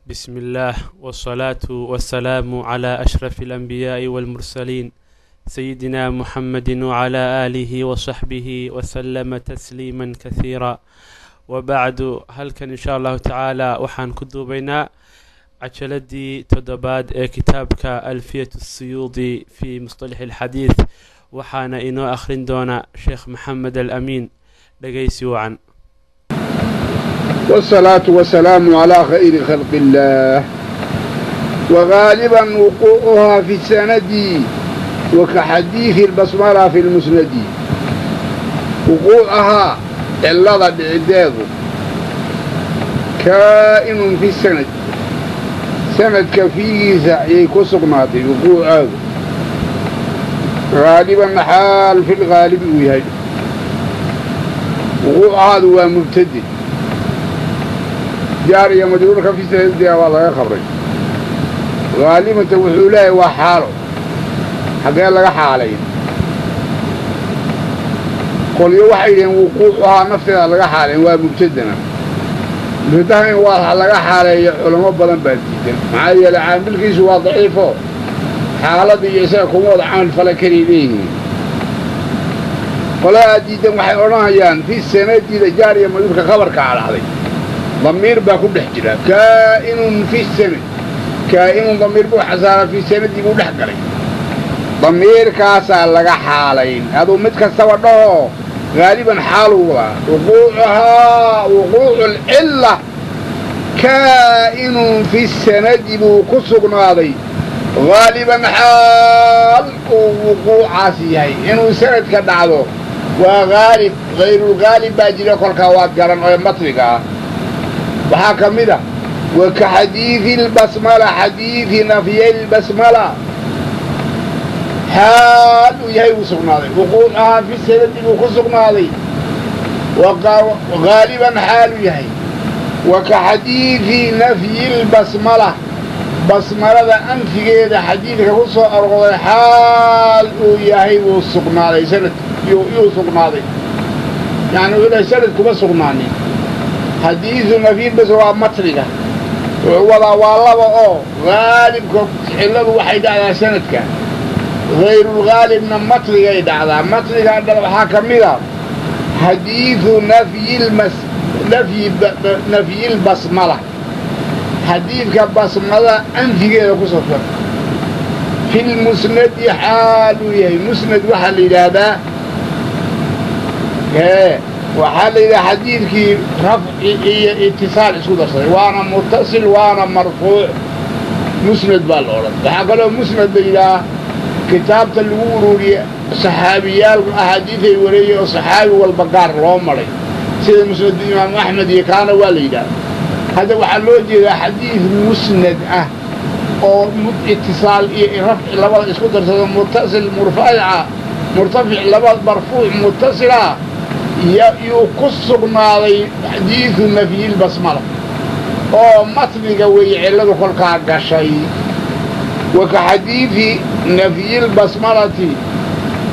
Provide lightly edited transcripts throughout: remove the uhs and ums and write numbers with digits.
بسم الله والصلاة والسلام على أشرف الأنبياء والمرسلين سيدنا محمد وعلى آله وصحبه وسلم تسليما كثيرا وبعد. Halkan insha Allahu tacaala waxaan ku duubaynaa cajaladii toddobaad ee kitaabka Alfiyat Suyuudi fi Musطalax Alxadiid, waxaana inoo akhrin doona Sheekh Maxamed Alamiin. Dhegaysi wacan. والصلاة والسلام على خير خلق الله. وغالبا وقوعها في السند وكحديث البسملة في المسند. وقوعها cilada dhicideedu kaa'inun fi sanad, sanadka fiigiisa ayay ku sugnaatay wuquuceedu, haaliban xaal fi lghaalibi uu yahay. Wuquucaadu waa mubtade, jaar iyo majruurka fi sanadiga waa laga qabray. Haalibanta wuxuu leeyahay waa xaalo, xaggee laga xaalayn? Qolyo waxay yidhaheen wuquucuhaa nafteeda laga xaalayn, waa mubtadana. Mubtadaha in waa laga xaaleeyo culamo badan baa diidan, maxaa yeelay caamilkiisu waa daciifo, xaaladda iyo isaga kuma wada camal fala karay leeyihiin. Qoladaa diidan waxay odhanayaan fi sanadida jaar iyo majruurka khabarkaa dhacday, damiir baa ku dhex jira. Kaa'inun fi sanad, kaa'inun damiir buu xasaara, fi sanadii buu dhex galay, damiirkaasaa laga xaalayn. Aduu mid kastaba dhaho, haaliban xaaluu wadaa. Wuquucuhaa, wuquucu alcilla kaa'inun fi sanadi buu ku sugnaaday, haaliban xaal uu wuquucaas yahay. Inuu sanadka dhacdo waa haalib, hayrulghaalib baa jira, kolkaa waad garan oo matniga ah waxaa ka mid a wa ka xadiidi albasmala, xadiidi nafyalbasmala xaal uu yahay wuu sugnaaday. Wuquucahaa fi sanadi buu ku sugnaaday haaliban xaaluu yahay. Wa ka xadiidi nafyi lbasmala, basmalada anfigeeda xadiidka ku soo arooray xaal uu yahay wuu sugnaaday sanad, yuu sugnaaday. Yani wuxuu lehay sanad kuma sugnaanin xadiidu nafyilbasmala, waa matniga wuxuu wadaa. Waa laba oo haalibka cilladu waxay dhacdaa sanadka, hayrulghaalibna matnigay dhacdaa. Matnigaa dha waxaa ka mid a xadiidu nafyilbasmala, xadiidka basmalada anfigeeda ku safan filmusnadi xaal uu yahay. Musnad waxaa la yidhaahdaa waxaa la yidhaha xadiidkii rafci iyo itisaal isku darsaday, waana mutasil waana marfuuc, musnad baa la odhan. Waxaa kaloo musnad la yidhahaa kitaabta lagu ururiye saxaabiyaal axaadiiday wareeyey oo saxaabi walba gaar loo maray, sida musnadu Imaamu Axmed iyo kaana waa la yidhaha. Hadda waxaa loo jeedaa xadiid musnad ah oo itisaal iyo rafci labada isku darsado, mutasil murfaca murtafic laba marfuuc mutasila yuu ku sugnaaday xadiidu nafyilbasmala oo matniga weeye cilladu kolkaa gashay. Wa ka xadiidi nafyilbasmalati,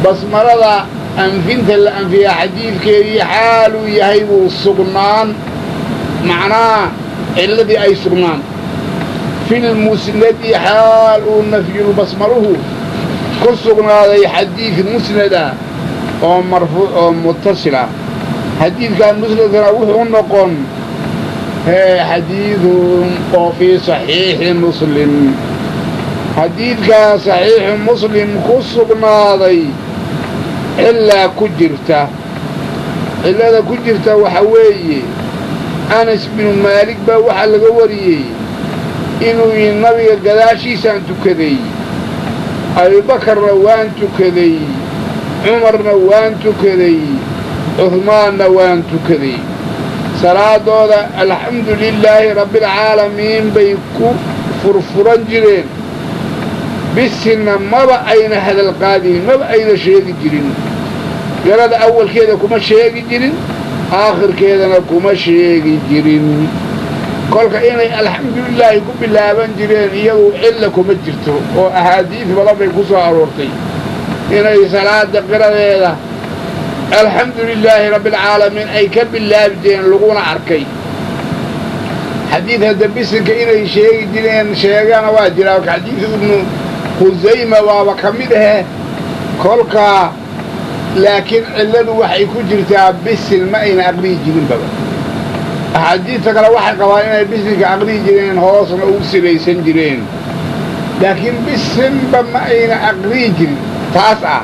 basmalada anfinta la anfiyaa xadiidkeedii xaaluu yahay buu sugnaan, macnaha cilladii ay sugnaan filmusnadi xaal uu nafyulbasmaluhu ku sugnaaday xadiid musnada oo marfuuc oo mutasil ah. Xadiidkan musnadkana wuxuu noqon xadiidun oo fii saxiixi Muslim, xadiidkaa saxiixu Muslim ku sugnaaday cillaa ku jirta. Cillada ku jirta waxa weeye Anas binu Maalik baa waxaa laga wariyey inuu yidhi nabiga gadaashiisaan tukaday, Abubakarna waan tukaday, Cumarna waan tukaday, Cuhmaanna waan tukaday. Salaadooda alxamdu lilaahi rabbialcaalamiin bay ku furfuran jireen, bisinna maba ayna hadal qaadinin, maba ayna sheegi jirin. Qirada awalkeeda kuma sheegi jirin, aakhirkeedana kuma sheegi jirin. Kolka inay alxamdulilaahi ku bilaaban jireen iyadu cilla kuma jirto, oo axaadiis badan bay ku soo aroortay inay salaada qiradeeda alxamdu lilaahi rabbialcaalamiin ay ka bilaabi jireen, laguna arkay. Xadiid hadda bisinka inay sheegi jireen sheegana waa jiraa. Xadiid Ibnu Khusayma waaba ka mid ahe kolkaa, laakiin cilladu waxay ku jirtaa bisin ma ayna aqriyi jirinbaba. Axaadiidta kale waxay qabaan inay bisinka aqriyi jireen, hoosna ugu sibaysan jireen, laakiin bisinba ma ayna aqriyi jirin. Taas ah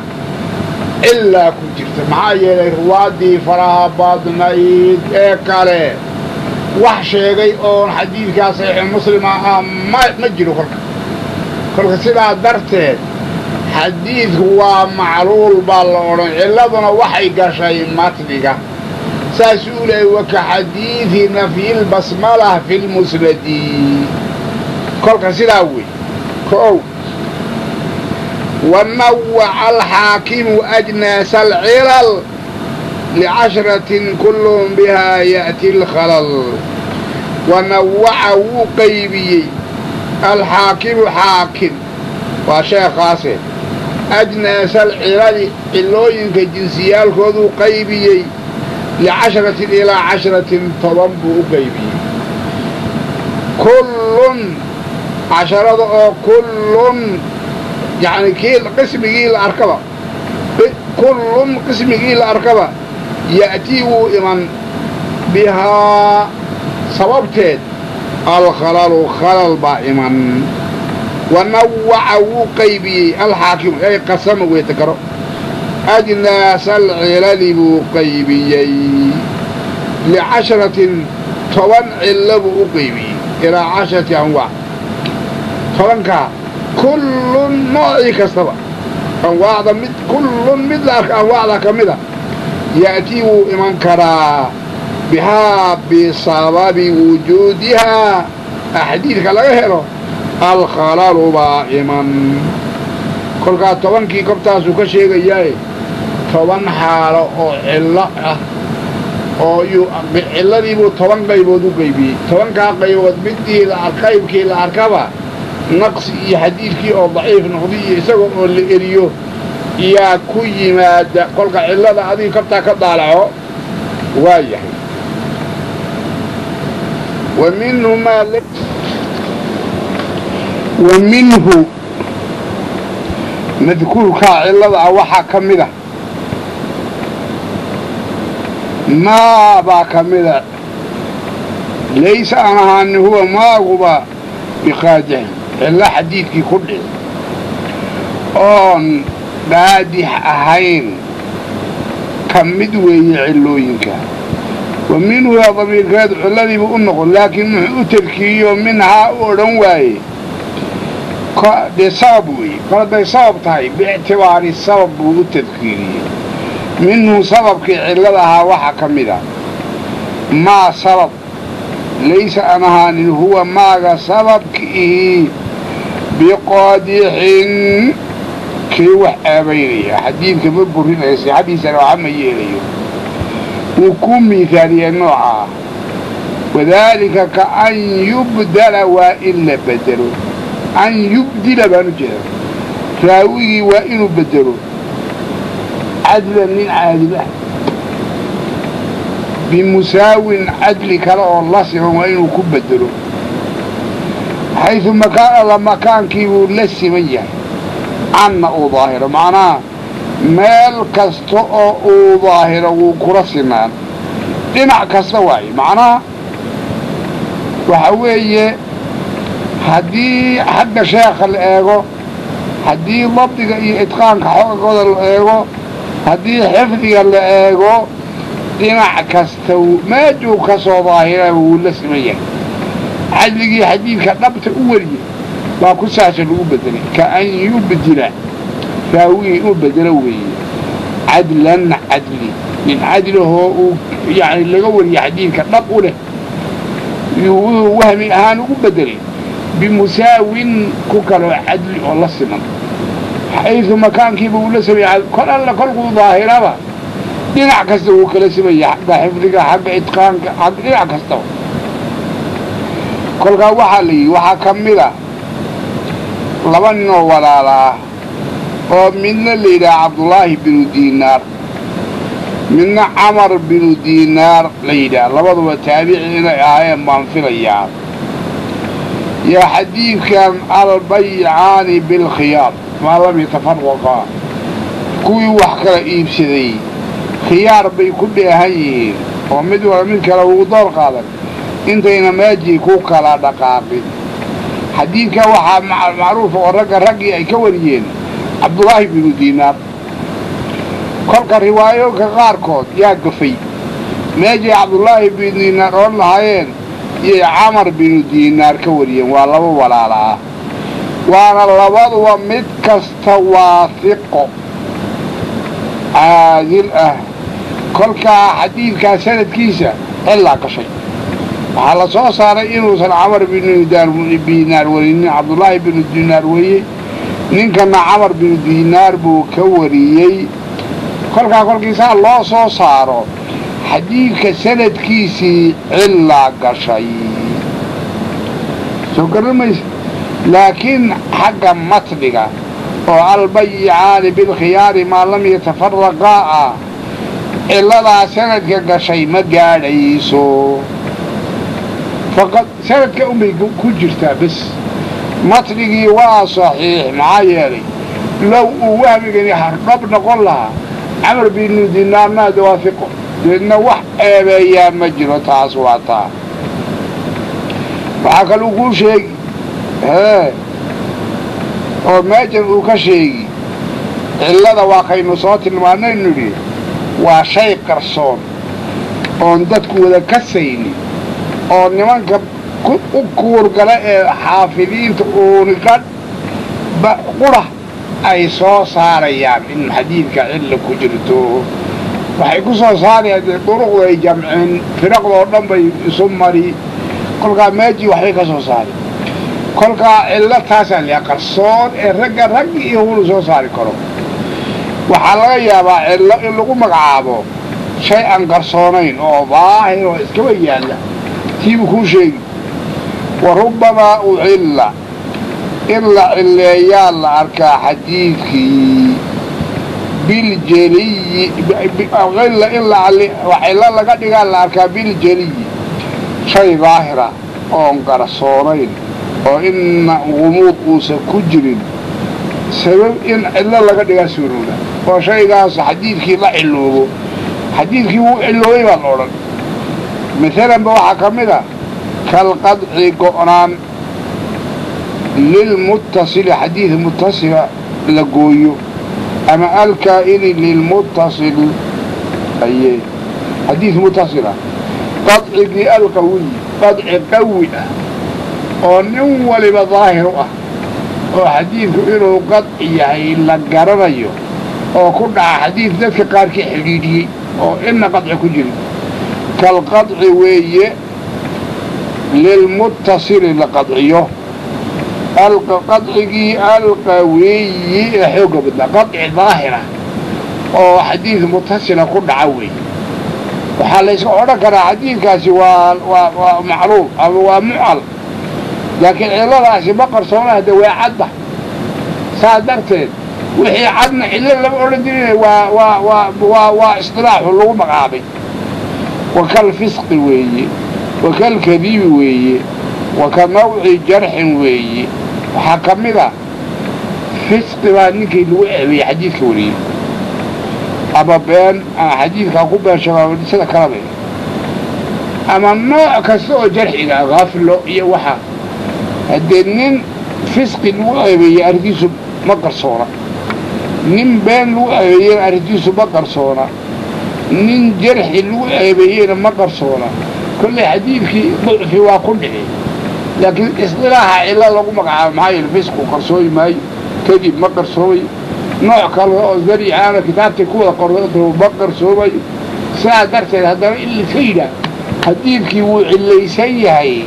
cillaa ku jirta, maxaa yeelay ruwaaddii faraha badnayd ee kale wax sheegay oon xadiidkaa saxiixu muslima ah ma jiro. Kolka sidaa darteed xadiidku waa macluul baa la odhan, cilladuna waxay gashay matniga. Saasuu u leeyay waka xadiidi nafyilbasmalah fi lmusnadi. Kolka sidaa wey. Kow, wanawaca alxaakimu ajnaasa alcilal licashratin kulluhum bihaa ya'ti alkhalal. Wanawaca wuu qaybiyey alxaakimu, xaakim waa sheekhaase, ajnaasa alcilali cillooyinka jinsiyaalkooduu qaybiyey, licashratin ilaa cashratin 10 buu u qaybiyey. Kullun casharada oo kullun yacni kii qismigii la arkaba, kullun qismigii la arkaba, ya'tii wuu iman, bihaa sababteed alkhalalu khalal baa iman. Wanawaca wuu qaybiyey alxaakimu ay qasama weeta karo, ajnaasa alcilali buu qaybiyey licashratin 10 cillo buu u qaybiyey, ilaa casharati anwaac. 10-kaa kullun noocii kastaba anwaacda mid, kullun mid la arka anwaacda ka mida, ya'tii wuu iman karaa, bihaa bisababi wujuudihaa axaadiidka laga helo alkhalalu baa iman. Kolkaa 10-kii kobtaasuu ka sheegayaaye 10 xaalo oo cillo ah oo yuu cilladiibuu 10 qaybood u qaybiyey. 10-kaa qaybood midii qaybkii la arkaba naqsi iyo xadiidkii oo daciif noqday iyo isaga oo la eriyo yaa ku yimaada. Kolka cillada adiga kabtaa ka daalaco waa yahay. Wa minhu maa wa minhu madkuurkaa cillada ah waxaa ka mid a maa baa ka mida laysa aan ahaani huwa maaguba biqaadixin, cillo xadiidkii ku dhici oon qaadix ahayn ka mid weeye cillooyinka. Wa minhuyaa damiirkeedu cilladiibu u noqon, laakiin muxuu u tadkiiriyo minhaa u odhan waaye? Dee sabab weeye, kol hadday sabab tahay biictibaari sabab buu u tadkiiriyey. Minhu sababkii cillada ahaa waxaa ka mid a maa sabab laysa aan ahaanin huwa maaga sababkiihi biqaadixin kii wax ceebaynaya, xadiidka ma burinayo, sixadiisana waxa ma yeelayo. Wuu ku miithaaliyey noocaa, wadaalika ka an yubdala waa in la bedelo, an yubdila baan u jeeda, raawigii waa inuu bedelo cadlan nin caadil ah bimusaawin cadli kale oo la siman waa inuu ku bedelo, xaysu makaan alla makaankii buu la siman yahay, canna uu daahiro, macnaha meel kasta oo uu daahiro wuu kula sinaan dhinac kasta waaye. Macnaha waxa weeye haddii xagga sheekha la eego, haddii dabdiga iyo idqaanka xogagooda la eego, haddii xifdiga la eego, dhinac kasta meejuu ka soo daahiraba wuu la siman yahay. Cadligii xadiidka dhabta u wariyey baa ku saasa lagu bedelay, ka an yubdila raawigii inuu bedelo weeye cadlan cadli nin cadlahoo uu yani laga wariye xadiidka dhab u leh wuxuu wahmi ahaan ugu bedelay bimusaawin ku kaloo cadli oo la siman, xaysu makaankiiba uu la samaya, kol alla kolkuu daahiraba dhinac kasta wuu kala simaya, xagga xifdiga, xagga idqaanka, xagga dhinac kastaba. Kolkaa waxaa la yidhi waxaa ka mid a laba nin oo walaala ah oo midna la yidhaha Cabdullaahi binu Diinaar, Midna Camar binu Diinaar la yidhaah. Labaduba taabici inay ahaayeen baan filayaa. Yaa xadiidkan albayicaani bilkhiyaar maa lam yatafaraqaa, kuwii wax kala iibsaday khiyaar bay ku dheehan yihiin oo mid wala mid kale ugu door qaadan intayna meejii ku kala dhaqaaqin. Xadiidka waxaa macruufa oo ragga raggii ay ka wariyeen Cabdulaahi binu Diinaar. Kolka riwaayooyinka qaarkood yaa gafay, meejay Cabdulaahi binu Diinaar odhan lahaayeen iyay Camar binu Diinaar ka wariyeen. Waa laba walaala ah, waana labaduba mid kasta waahiqo caadil ah. Kolkaa xadiidkaa sanadkiisa cilaa gashay. Waxaa la soo saaray inuusan Camar binu Diinaar warinin, Cabdulaahi binu Diinaar weeye. Ninkana Camar binu Diinaar buu ka wariyey. Kolkaa kolkiisaa loo soo saaro xadiidka sanadkiisii cilaa gashay, soo garanamaysa. Laakiin xagga matniga oo albayicaani bilkhiyaari maa lam yatafaraqaa ah, cilladaa sanadka gashay ma gaadhayso. Faqad sanadka unbay ku jirtaa bes, matnigii waa saxiix. Maxaa yeelay low uu wahmigani hardhab noqon lahaa, Camar binu Diinaarna hada waa fiqo, deedna wax eebeeyaa ma jiro. Taas waa taa. Waxaa kaluu kuu sheegi hee oo meejan uu ka sheegi cillada waa kaynu soo tilmaanaynu nidhi waa shay qarsoon oon dadku wada kasaynin oo nimanka u kuurgala ee xaafidiinta uuniqa qura ay soo saarayaan in xadiidka cilla ku jirto. Waxay ku soo saarayaan dee duruqday jamcin, firaqdoo dhan bay isu mari, kolkaa meejii waxbay ka soo saari. Kolkaa cillo taasaa liyaa qarsoon ee ragga raggi iyo hulu soo saari karo. Waxaa laga yaabaa cillo in lagu magacaabo shay aan qarsoonayn oo daahir oo iskaba yaalla. Tiibuu kuu sheegi. Wa rubbamaa ucilla, in la cilleeyaa la arkaa xadiidkii biljeliyi, in cillo laga dhigaa la arkaa biljeliyi, shay daahira oon qarsoonayn oo inna gumuud uusan ku jirin sabab in cillo laga dhigaa suurooda oo shaygaas xadiidkii la ciloobo. Xadiidkii wuu ciloobay baa la odhan. Maalanba waxaa ka mid a kalqadci, go'naan lilmuttasili, xadiid muttasila la gooyo, ama alkaa'ini lilmuttasil aye xadiid muttasila qadcigii alqawiy, qadci qawi ah oo nin waliba daahir u ah oo xadiidku inuu qadci yahay la garanayo oo ku dhaca xadiid dadka qaarkii xidhiidhiyey oo inna qadci ku jirin. Kalqadci weeye lilmuttasili la qadciyo, qadcigii alqawiyi ee xoogga badnaa, qadci daahira oo xadiid muttasila ku dhaca weeye. Waxaa la yska odhan karaa xadiidkaasi waa waa waa macluul ama waa mucal, laakiin cilladaasi ma qarsoona, hadde waa cadda. Saas darteed wixii cadna cillo lama odhan jirin, waa waa waa waa waa istilaaxu lagu magacaabay. Wa kalfisqi weeye, wa kalkadibi weeye, wa ka nawci jarxin weeye. Waxaa ka mid a fisqi baa ninkii lagu ceebeeyey xadiidka wariyey, ama been ama xadiidkaa ku been sheego sida kalaba, ama nooc kasta oo jarxiga haflo iyo waxa. Haddee nin fisqi lagu ceebeeyey arrintiisu ma qarsoona, nin been lagu ceebeeyena arrintiisu ma qarsoona, nin jarxi lagu ceebeeyeyna ma qarsoona. Kolley xadiidkii ducfi waa ku dhici, laakiin isdilaaxa cillo lagu magacaabo. Maxaa yeele fisqu qarsoomi maayo, kadib ma qarsoomayo, nooc kale oo dariicaana kitaabtay ku wada qorto ma qarsoomayo. Sidaas darteed haddana in laiska yidhaah xadiidkii wuu cillaysan yahay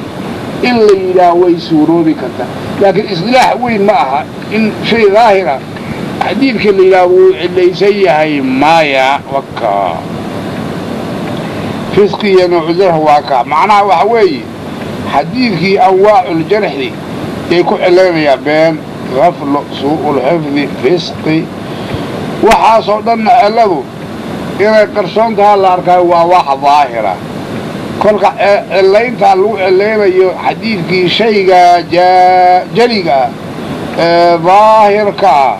in la yidhaah way suuroobi kartaa, laakiin isdilaax weyn ma aha in shay daahira xadiidka la yidhaah wuu cillaysan yahay maya. Waka fisqiya noocujarx waa kaa. Macnaha waxa weeye xadiidkii anwaaculjarxi yay ku cilaynayaa been, gaflo, suu'ulxifdi, fisqi, waxaasoo dhanna cilladu Inay qarsoon tahaa la arkaayo waa wax daahira. Kolka cillayntaa lagu cillaynayo xadiidkii shayga jeliga ee daahirka ah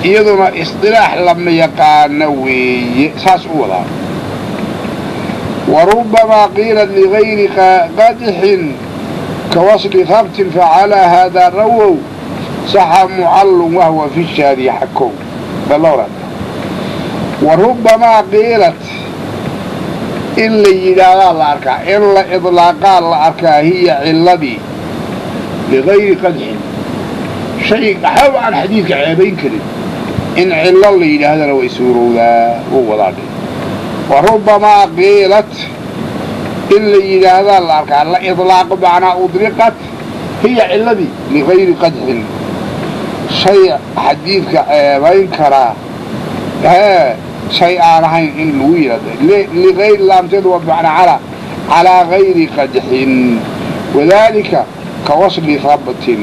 iyaduna isdilaax lama yaqaano weeye, saas u wadaa. Warubamaa qiilat ligayri qadxin kawasli habtin facalaa haadaa rawow saxa mucallun wahwa fi shaadi xakow. Warubamaa qiilat in la yidhaahdaa la arkaa, in la idlaaqaa la arkaa, hiya cilladii ligayri qadxin shay waxba aan xadiidka ceebayn karin in cillo la yidhaahdana way suurowdaa, wuu wadaadhe. Warubamaa qiilat in la yidhaahdaa la arkaa, la idlaaqo macnaa udliqat hiya cilladii ligayri qadxin shay xadiidka ceebayn karaa hee shay aan ahayn in lagu yidhahdo ligayri laamteedu waa bimacnaa calaa gayri qadxin. Wadaalika ka wasli habtin,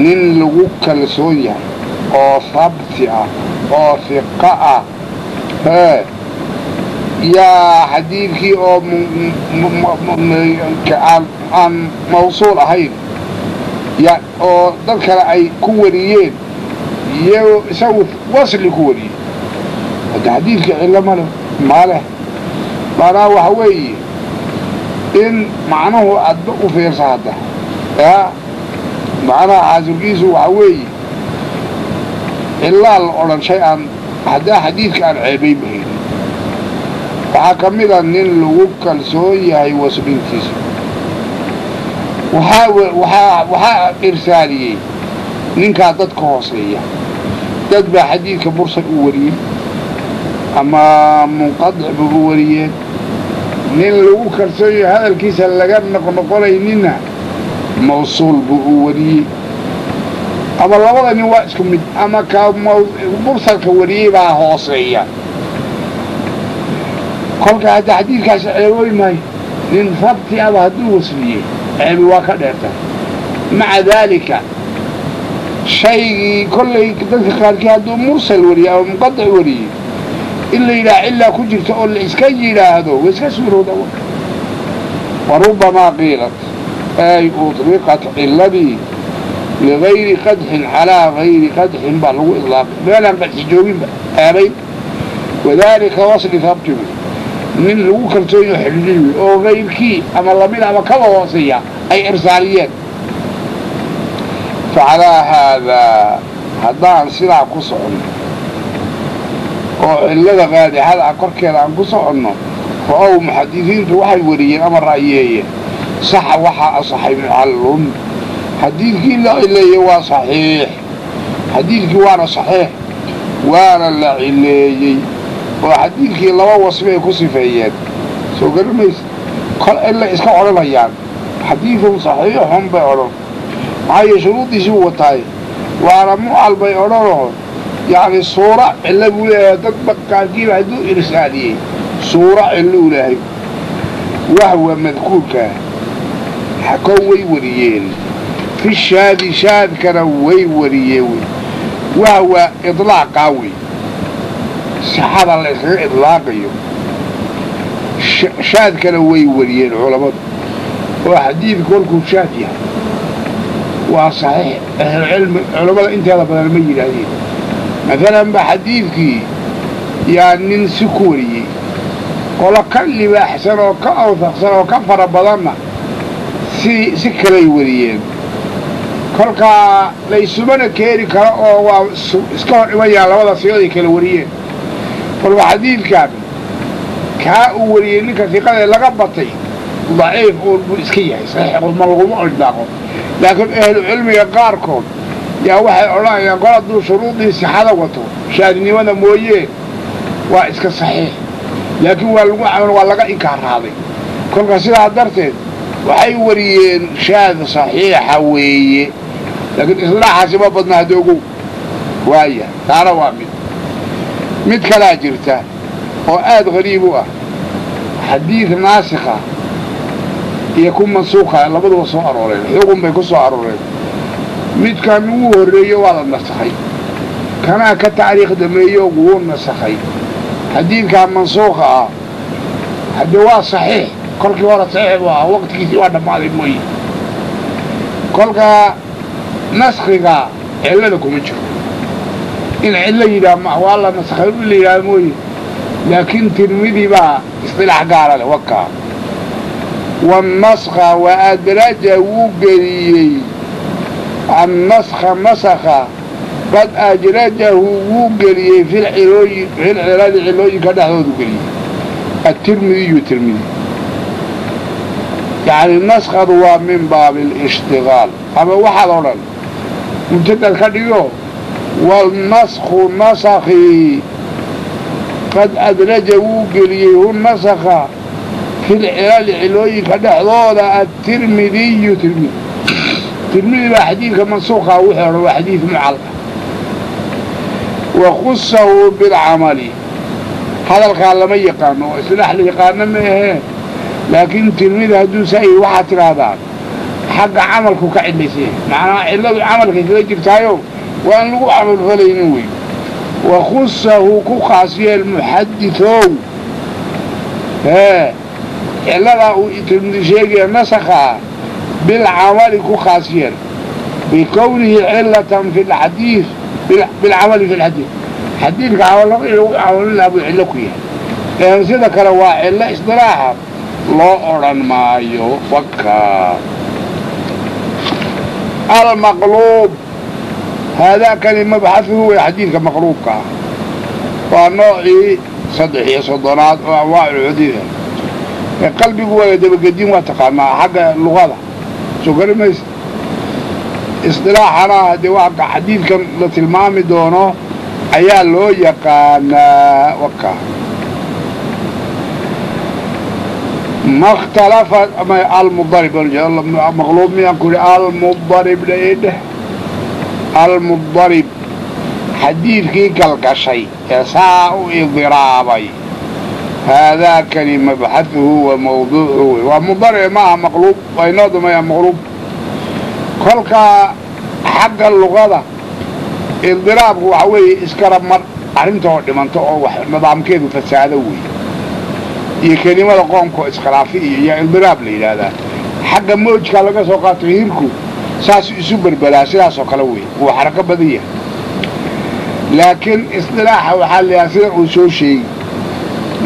nin lagu kalsoon yahay oo habti ah oo hiqa ah hee yaa xadiidkii oo aan mawsuul ahayn oo dad kale ay ku wariyeen iyagoo isagu wasli ku wariyey, hadda xadiidka cillo male maleh. Maanaa waxa weeye in macnuhu adba u fiirsa hadda yaa macnaha xaasilkiisu waxa weeye cilaa la odhan shay aan haddaa xadiidka aan ceebayn bahaynin. Waxaa ka mid a nin lagu kalsoon yahay waslintiisa, waxaa irsaaliyey ninkaa dadka hooseeya. Dad baa xadiidka mursal u wariyey ama munqadic buu u wariyeen. Nin lagu kalsoon yahay hadalkiisa laga noqnoqonaynina mawsuul buu u wariyey, ama labada nin waa isku mid, ama ka mursalka wariyey baa hooseeya. Kolka hadda xadiidkaasi ceebooy maayo, nin rabti aba hadduu wasliyey ceebi waa ka dheerta. Maca daalika shaygii kollay dadka qaarkii hadduu mursal wariyey ama munqadic wariyey in la yidhaha cillaa ku jirta oo la iska yidhaahdo way iska suurowda. Warubamaa qiilat ay udliqat cilladii ligayri qadxin calaa gayri qadxin baa lagu idlaaqay meelaan qadxi jooginba ceebayn. Wadaalika wasli habtin, nin lagu kalsoonyo xidhiidhiy oo gayrkii ama lamid ama kaba hooseeya ay irsaaliyeen. Facalaa haadaa haddaan sidaa ku soconno oo cillada qaadixada ah korkeeda aan ku soconno, ra'ow muxadisiintu waxay wariyeen ama ra'yeeyeen saxa waxaa asaxay mucallun, xadiidkii la cileeyey waa saxiix, xadiidkii waana saxiix waana la cileeyey oo xadiidkii laba wasfi ay ku sifeeyeen. Soo garamaysa kol cilla iska odhanayaan xadiidun saxiixun bay odhan, maxaa yeele shuruuddiisii buu wataay, waana mucal bay odhanoo yacni suura cillo buu leeyahay. Dad baqaarkiiba hadduu irsaaliyey suura cillo uu leeyahay wahwa madkuurkaa xakow way wariyeen fi shaadi shaadkana way wariyeen wey wahwa idlaaqaa wey sixada la iskaga idlaaqayo shaadkana way wariyeen culammadu oo xadiidku kolkuu shaad yahay waa saxiix. Ahlulcilmi culammada inteeda badan ma yidhaahdeen. Maalan ba xadiidkii yaa nin si ku wariyey qolo ka libaaxsan oo ka awsaqsan oo ka fara badanna si kalay wariyeen, kolkaa laysumana keeni karo oo waa iska hor imayaan labada sigood ay kala wariyeen. Kolka xadiidkan kaa uu wariyey ninka siqadee laga batay daciif uun buu iska yahay, saxiix ma laguma idlaaqo. Laakiin ahlu cilmiga qaarkood yaa waxay odhanayaan kol hadduu shuruudii sixada wato shaadnimada mooyee waa iska saxiix, laakiin waa lagu camal waa laga inkaaraaday. Kolka sidaa darteed waxay wariyeen shaad saxiixa weeye, laakiin islaaxaasi ma badna hadda ogow waaya. Taana waa mid kalaa jirta oo aad qariib u ah, xadiid naasikha iyo ku mansuukha labaduba soo arooreen, xugun bay ku soo arooreen. Midkan wuu horreeyo waa la nasakhay, kanaa ka taariikh dameeyo wuu nasakhay. Xadiidkaa mansuukha ah haddee waa saxiix, kolkii hore saxiix buu ahaa, waqtigiisii waa dhammaaday mooye. Kolkaa naskhiga cillada kuma jiro, in cillo yidhaah ma waa la naskhay in la yidhaah mooye, laakiin Tirmidi baa istilaax gaara leh. Wakaa wanaskha wa adraja wuu geliyey annaskha nasakha qad ajrajahu wuu geliyey filcilali cilooyinka dhexdoodu geliyey atirmidiyu Tirmidi. Yacni naskhadu waa min baabi alishtigaal, ama waxaad o dhan mubtadaad ka dhigo waalnaskhu nasakhii qad adraja wuu geliyey hu nasakha filcilali cilooyinka dhexdooda atirmidiyu Tirmidi. Tirmidi baa xadiidka mansuukhaa wuxuu odhan waa xadiid mucal ah wa khusahu bilcamali. Hadalkaa lama yaqaano oo isilaax la yaqaano ma ahee, laakiin Tirmidi hadduu saa yihi waxaad tidhaahdaa xagga camalku ka cillaysanya, macnaha cilladu camalkay kaga jirtaayo waa in lagu camalfalaynin wey. Wa khusahu ku khaas yeel muxadithow hee cilladaa uu Tirmidi sheegaya nasakhaa bilcamali ku khaas yeel bikownihi cilatan fi lxadiid bilcamali fi lxadiid, xadiidka camal in lagu camalin lahaa buu cillo ku yahay. Sida kale waa cillo isdilaaxa loo odhan maayo. Wakaa almaqluub haadaakani mabxahuhu way xadiidka maqluubka ah, waa noocii 33aad oo anwaaculxadiida. Qalbigu waa dabagedin, waa taqaanaa xagga luqada soo gari maysa. Isdilaaxana haddee waa xadiidkan la tilmaami doono ayaa loo yaqaanaa. Wakaa ma ikhtalafa almudarib maqluub miyaan ku yidhi almudarib dheh almudarib xadiidkii galgashay ee saa u idiraabay haadaakani mabxahuhu wa mawduucuhu wey. Waa mudarib maaha maqluub, waa inoo damaya maqluub. Kolkaa xagga luqada idiraabku waxa weeye iskarab mar arrinta oo dhimanto oo wax nidaamkeedu fasaado weeye, iyo kelimada qoomka oo iskhilaafi iyo idiraab la yidhaahdaa. Xagga moojkaa laga soo qaato hirku saasuu isu berberaa, sidaasoo kale wey, wuu xarako badan yahay. Laakiin isdilaaxa waxaa la yidhaha sida uu soo sheegi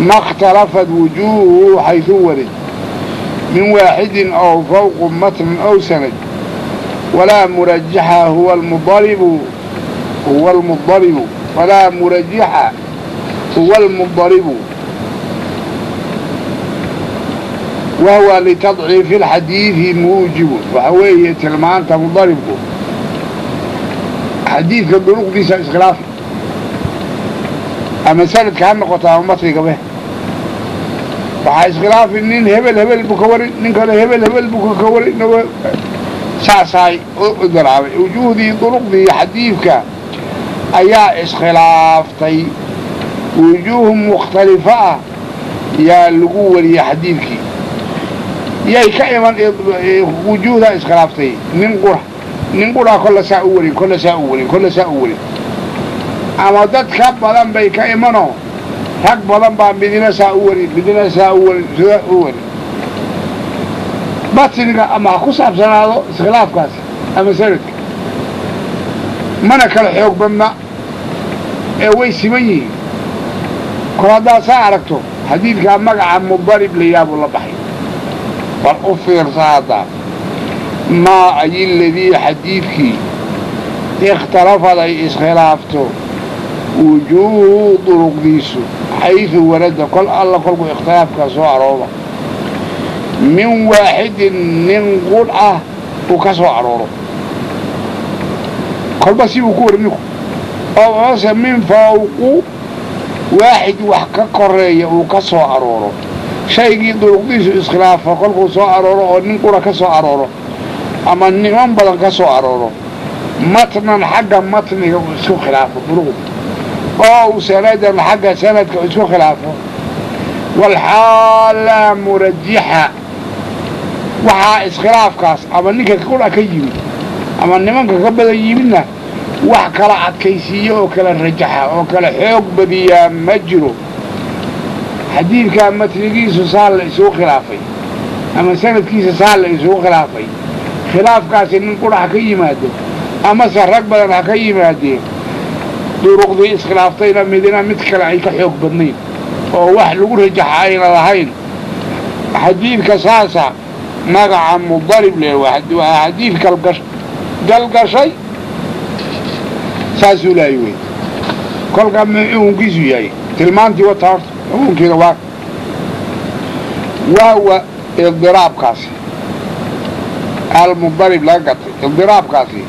ma اkhtalafat wujuuhuhu xaysu warid min waaxidin ow fawqu matnin ow sanad walaa murajaxa huwa almudaribu huwa almudaribu walaa murajixa huwa almudaribu wahuwa litadciifi alxadiidi muujibun. Waxa weeye tilmaanta mudaribku xadiidka duruqdiisa iskhilaafi, ama sanadka ha noqoto ama matnigabe waxaa iskhilaafi, nin hebel hebel buu ka warin, nin kale hebel hebel buu ka warin, saasaay u daraabay. Wujuuhdii duruqdii xadiidka ayaa iskhilaaftay, wujuuh mukhtalifa ah yaa lagu wariyey xadiidkii. Yay ka iman wujuuhdaa iskhilaaftay? Nin qura, nin quraa kolla saa u warin, kolla saa u warin, kolla saa u warin, ama dad ka badan bay ka imanoo rag badan baa midina saa u warin, midina saa u warin, sidaa u warin. Batniga ama ha ku saabsanaado iskhilaafkaasi ama sanadka, mana kala xoog badna ee way siman yihiin. Kol haddaad saa aragto xadiidkaa magaca mudarib la yidhaha buu la baxay. Bal u fiirsa haddaa maa ay ladii xadiidkii ikhtalafad ay iskhilaafto wujuuhu duruqdiisu xaysu warada, kol alla kolkuu ikhtilaafkaa soo arooro min waaxidin nin qudh ah uu ka soo arooro, kolba si uu ku wari ninku oo amase min fawqu waaxid wax ka koreeya uu ka soo arooro. Shaygii duruqdiisu iskhilaafo kolkuu soo arooro oo nin qura ka soo arooro ama niman badan ka soo arooro, matnan xagga matniga uu isku khilaafo duruqda, oo sanadan xagga sanadka uu isku khilaafo, walxaal laa murajixa waxaa iskhilaafkaas ama ninka qura ka yimid ama nimanka ka badan yimidna wax kala adkaysiiyo oo kala rajaxa oo kala xoog badiyaa ma jiro. Xadiidkaa matnigiisu saa la isugu khilaafay ama sanadkiisa saa la isugu khilaafay, khilaafkaasi nin qura ha ka yimaado amase rag badan ha ka yimaadeen, duruqdii iskhilaaftayna midina mid kale ay ka xoog badnayn oo wax lagu rajaxa ayna lahayn, xadiidka saasa magaca mudarib leh waa xadiid galgashay saasuu laayi wey. Kolkaa muxuu xukunkiisu yahay? Tilmaantii wata horta xukunkiina waa wahwa idiraabkaasi almudarib laga gatay. Idiraabkaasi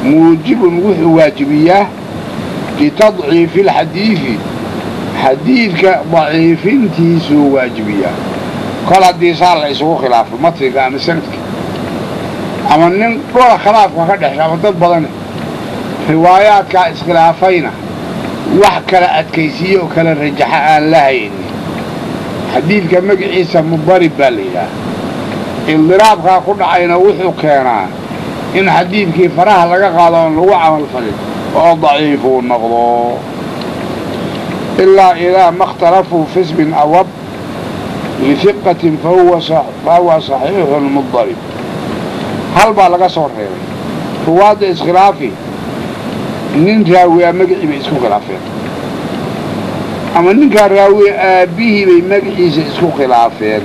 muujibun wuxuu waajibiyaa litadciifi alxadiidi, xadiidka daciifintiisuu waajibiyaa. Kol haddii saa la isugu khilaafo matniga ama sanadka ama nin dhula khilaafka ka dhexsha ama dad badane riwaayaadkaa iskhilaafayna wax kala adkaysiiye oo kala rajaxa aan la haynin, xadiidka magaciisa mudarib baa la yidhaha. Idiraabkaa ku dhacayna wuxuu keenaa in xadiidkii faraha laga qaado oon lagu camal falin oo daciifuu noqdo. Ilaa idaa ma اkhtalafuu fi ismin awab lihiqatin fahuwa saxiixun mudarib. Hal baa laga soo reebay ruwaadda iskhilaafi, nin raawiyaa magacii bay isku khilaafeen ama ninkaa raawiya aabbihii bay magaciisa isku khilaafeen.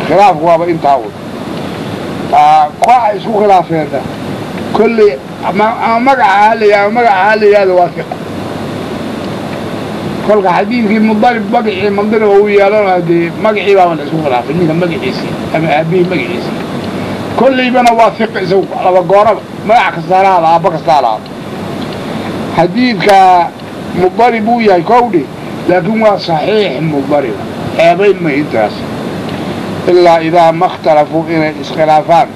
Khilaafku waaba intaa un kooxa isku khilaafeenna kolley ama magaca ha la yidhahdo ama magaca ha la yidhahdo waa fiqa. Kolka xadiidkii mudarib magacii mandiriba uu yeelana dee magacii baaba la isku khilaafay ninka magaciisii ama aabbihii magaciisii, kolleybana waa fiqa isagu laba gooraba magac kastaa lahaada aabba kastaa lahaada. Xadiidka mudarib uu yahay kowdhi, laakiin waa saxiix mudariba, ceebayn ma intaas. Ilaa idaa ma اkhtalafuu inay iskhilaafaan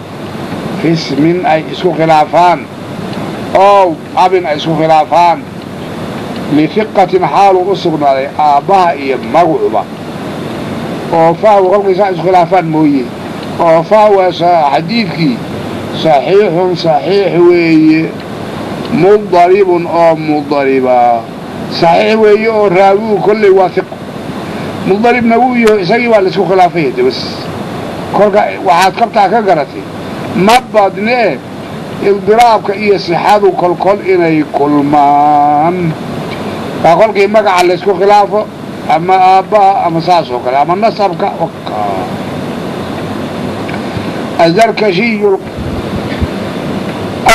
fi ismin ay isku khilaafaan ow abin ay isku khilaafaan lihiqatin xaaluu u sugnaaday aabbaha iyo magacuba oo fahwa kolkaysaa isku khilaafaan mooye, oo fahwa xadiidkii saxiixun saxiix weeye mudaribun oo mudariba saxiix weeye oo raawigu kolley waa hiqo mudaribna wuu yaho isagii baa laisku khilaafaya de bas. Kolka waxaad kabtaa ka garatay ma badnee idiraabka iyo sixadu kolkol inay kulmaan. Waa kolkii magaca laysku khilaafo ama aabbaha ama saas oo kale ama nasabka.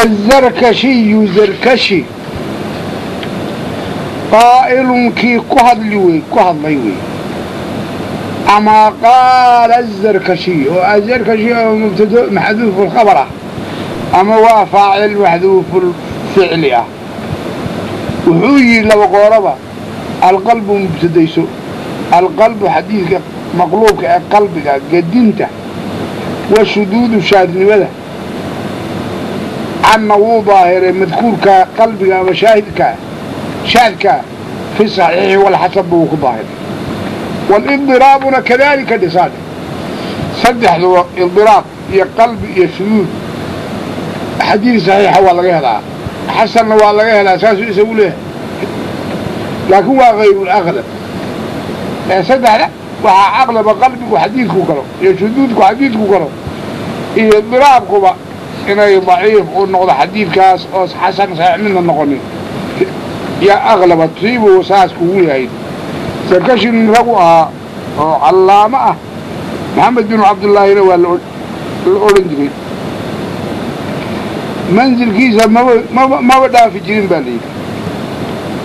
Azarkashiyu zarkashi qaa'ilun kii ku hadli wey ku hadlay wey ama qaala azarkashiy oo azarkashi oo mubtado maxduufu lkhabar ah ama waa faacil maxduufulficli ah. Wuxuu yidhi laba gooraba alqalbu mubtadayso, alqalbu xadiidka maqluubka ee qalbiga gedinta wa shuduudu shaadnimada canna wuu daahiray madkuurka qalbiga ama shaahidkaa shaadkaa fi saxiixi walxasan buu ku daahiray. Walidiraabuna kadalika dhisaadhe saddexduba idiraab iyo qalbi iyo shuduud xadiid saxiixa waa laga helaa, xasanna waa laga helaa, saasuu isagu leeyahay, laakiin waa hayrulaqlab. Ee saddexda waxaa aqlaba qalbigu xadiidku galo iyo shuduudku xadiidku galo iyo idiraabkuba inay daciif u noqdo xadiidkaas oo xasan saxiix midna noqonin yaa aqlaba tiibuu saas kugu yahay. Sarkashin ragu ahaa oo callaamo ah, Maxamed binu Cabdullaahina waa la odhan jiray. Mansilkiisa maba dhaafi jirin baa layidhi,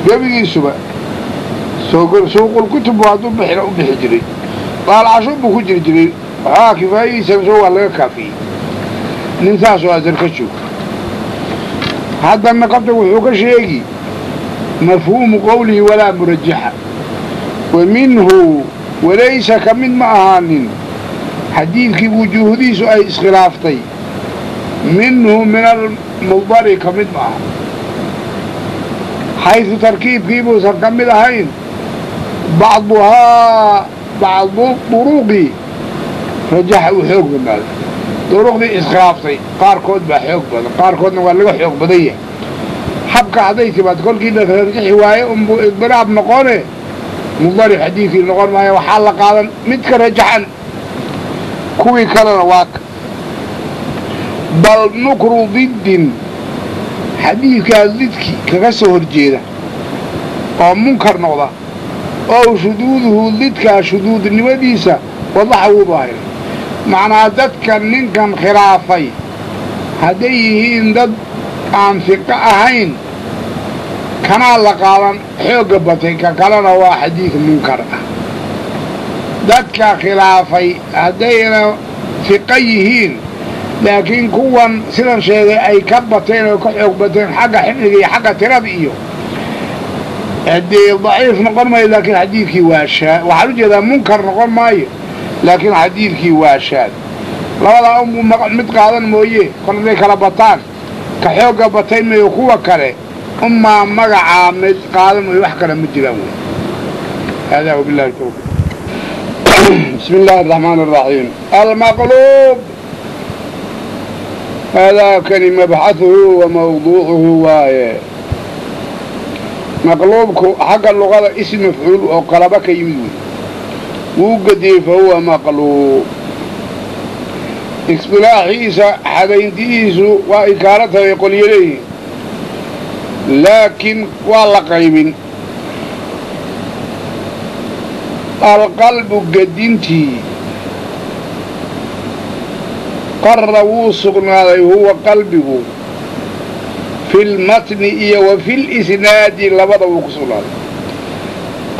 gebigiisuba suuqulkutub buu hadduu bixina u bixi jiray, daalcasho buu ku jiri jiray, waxoogaa kifaayadiisana soo waa laga kaafiyey. Nin saasoo azarkashu haddana qabta wuxuu ka sheegi mafhuumu qowlihi walaa murajaxa wa minhu walaysa ka mid ma ahaanin xadiidkii wujuuhdiisu ay iskhilaaftay minhu min almudari ka mid ma aha, xaysu tarkiibkii buusan ka mid ahayn bacduhaa bacdu duruqi rajaxa uu xoog badnaaday. Duruqdii iskhilaaftay qaarkood baa xoog badan, qaarkoodna waa laga xoog badan yahay. Habka hadday timaad kolkii la rajixi waaye unbuu idiraab noqone. Mudarib xadiidkii noqon maayo, waxaa la qaadan midka rajaxan, kuwii kalena waa bal nukru diddin, xadiidkaa didki kaga soo horjeeda oo munkar noqda, oo shuduuduhu didkaa shuduudnimadiisa wadaxa wuu daahiray. Macnaa dadka ninkan khilaafay hadday yihiin dad aan fiqo ahayn, kanaa la qaadan xoogga batay, ka kalena waa xadiid munkar ah. Dadka khilaafay haddayna fiqo yihiin, laakiin kuwan sidan sheegay ay ka bateen oo ka xoog bateen xagga xifdiga iyo xagga tirada iyo haddee daciif noqon maayo, laakiin xadiidkii waa shaad. Waxaan u jeedaa munkar noqon maayo, laakiin xadiidkii waa shaad. Labadaa unbuu mid qaadan mooye, kol hadday kala bataan ka xoogga batay mayo kuwa kale umaa magacaa mid qaadan mooye, wax kale ma jiraan wey. Haadaa wabillahi tawfiiq. Bismi illaahi araxmaan araxiim. Almaqluub haadaakani mabxahuhu wa mawduucuhu waaye. Maqluubku xagga luqada ism mafcuul oo qalaba ka yimid wey, wuu gediyey fa huwa maqluub. Isqilaaxiisa xadayntihiisu waa ikaaro tahay qolyo leeyihiin, laakiin waa la qaybin. Alqalbu gedintii qarra wuu sugnaaday huwa qalbigu filmatni iyo wa filisnaadi labada wuu ku sugnaaday.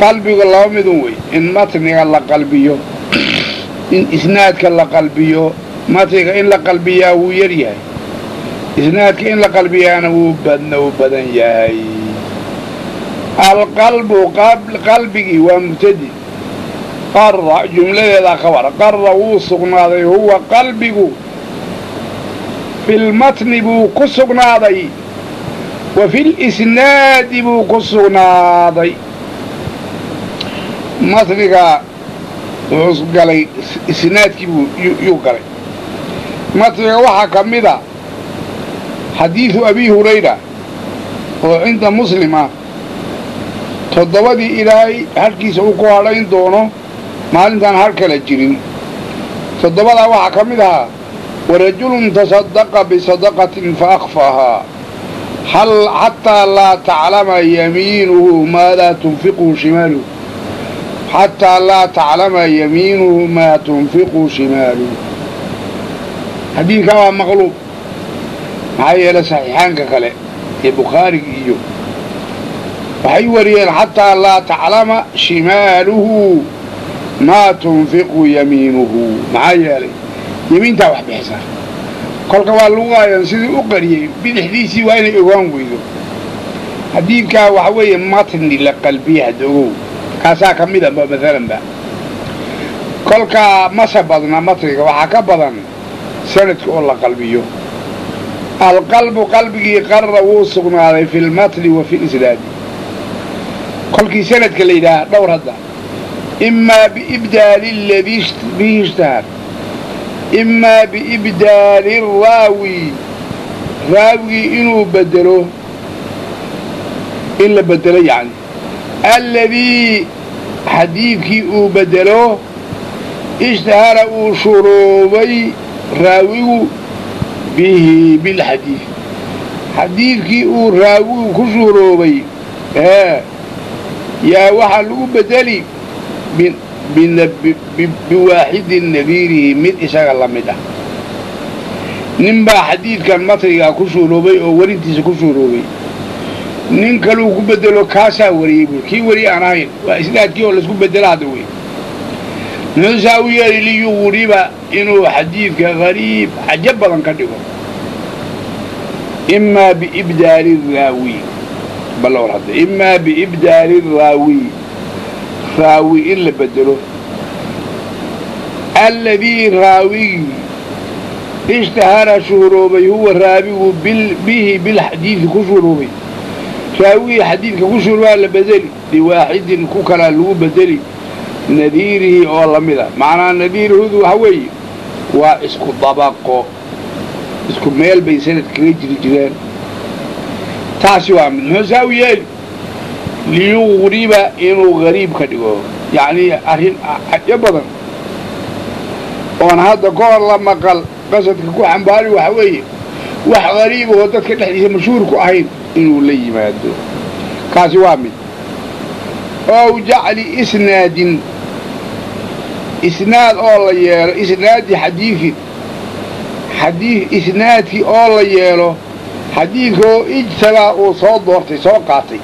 Qalbigu laba midun wey, in matniga la qalbiyo, in isnaadka la qalbiyo. Matniga in la qalbiyaa wuu yar yahay, isnaadka in la qalbiyaana wuu badna wuu badan yahay. Alqalbu qalbigii waa mubtadi, qarra jumladeedaa khabar. Qarra wuu sugnaaday huwa qalbigu filmatni buu ku sugnaaday wa filisnaadi buu ku sugnaaday. Matniga wuxuu galay isnaadkii buu yuu galay. Matniga waxaa ka mid a xadiidu abi hurayra oo cinda muslim ah, toddobadii ilaahay halkiisa uu ku hadhayn doono maalintaan har kala jirin. Toddobadaa waxaa ka mid ahaa warajulun tasaddaqa bisadaqatin fa akhfaahaa hal xataa laa taclama yamiinuhu maadaa tunfiquhu shimaaluhu, xataa laa taclama yamiinuhu maa tunfiqu shimaaluhu. Xadiidkaa waa maqluub, maxaa yeelay saxiixaanka kale ee bukhaariga iyo waxay wariyeen xataa laa taclama shimaaluhu maa tunfiqu yamiinuhu. Maxaa yeelay yamiintaa wax bixisa, kolka waa lagu qaayan sidii u qariyey bidixdiisii waa inay ogaan weydo. Xadiidkaa waxa weeye matni la qalbiya hadda ogow, kaasaa ka mid aba maalanba. Kolkaa mase badna matniga, waxaa ka badan sanadka oo la qalbiyo. Alqalbu qalbigii qarra wuu sugnaaday filmatni wa filisnaadi. Kolkii sanadka la yidhaaha dhowr hadda, imaa biibdaali aladii bihi ishtahar, imaa biibdaali raawi, raawigii inuu bedelo, in la bedelo yacni alladii xadiidkii uu bedelo ishtahara uu shuruubay raawigu bihi bilxadiid, xadiidkii uu raawigu ku shuruubay ee yaa waxaa lagu bedeli biwaaxidin nadiirihi, mid isaga la mid ah. Nin baa xadiidkan matnigaa ku shuuroobay oo werintiisa ku shuuroobay, nin kaluu ku bedelo kaasaa wariyey buui, kii weri aan ahayn waa isnaadkii oo laisku bedela hadda wey. Muxuusaa u yeeli liyugriba inuu xadiidka gariib cajab badan ka dhigo. Imaa biibdaali raawi, balowr hadda, imaa biibdaali raawi, raawi in la bedelo, alladii raawigii ishtahara shuhuroobay huwa raawigu bihi bilxadiidi ku shuhuroobay, raawigii xadiidka ku shuhuroobaa la bedeli biwaaxidin ku kalaa lagu bedeli nadiirihi oo la mid a. Macnaa nadiirihudu waxa weeye waa isku dabaqo, isku meel bay sanad kaga jiri jireen. Taasi waa mid. Muxuu saa u yeeli Liyuqriba, inuu gariib ka dhigo, yacnii arrin cajo badan oon hadda ka hor la maqal. Qasadka ku xambaari waxa weeye wax gariib oo dadka dhexdiisa mashhuur ku ahayn inuu la yimaado. Kaasi waa mid. Ow jacli isnaadin, isnaad oo la yeelo, isnaadi xadiidin, xadiid isnaadkii oo la yeelo, xadiidkoo ijtabaa uu soo doortay, soo qaatay,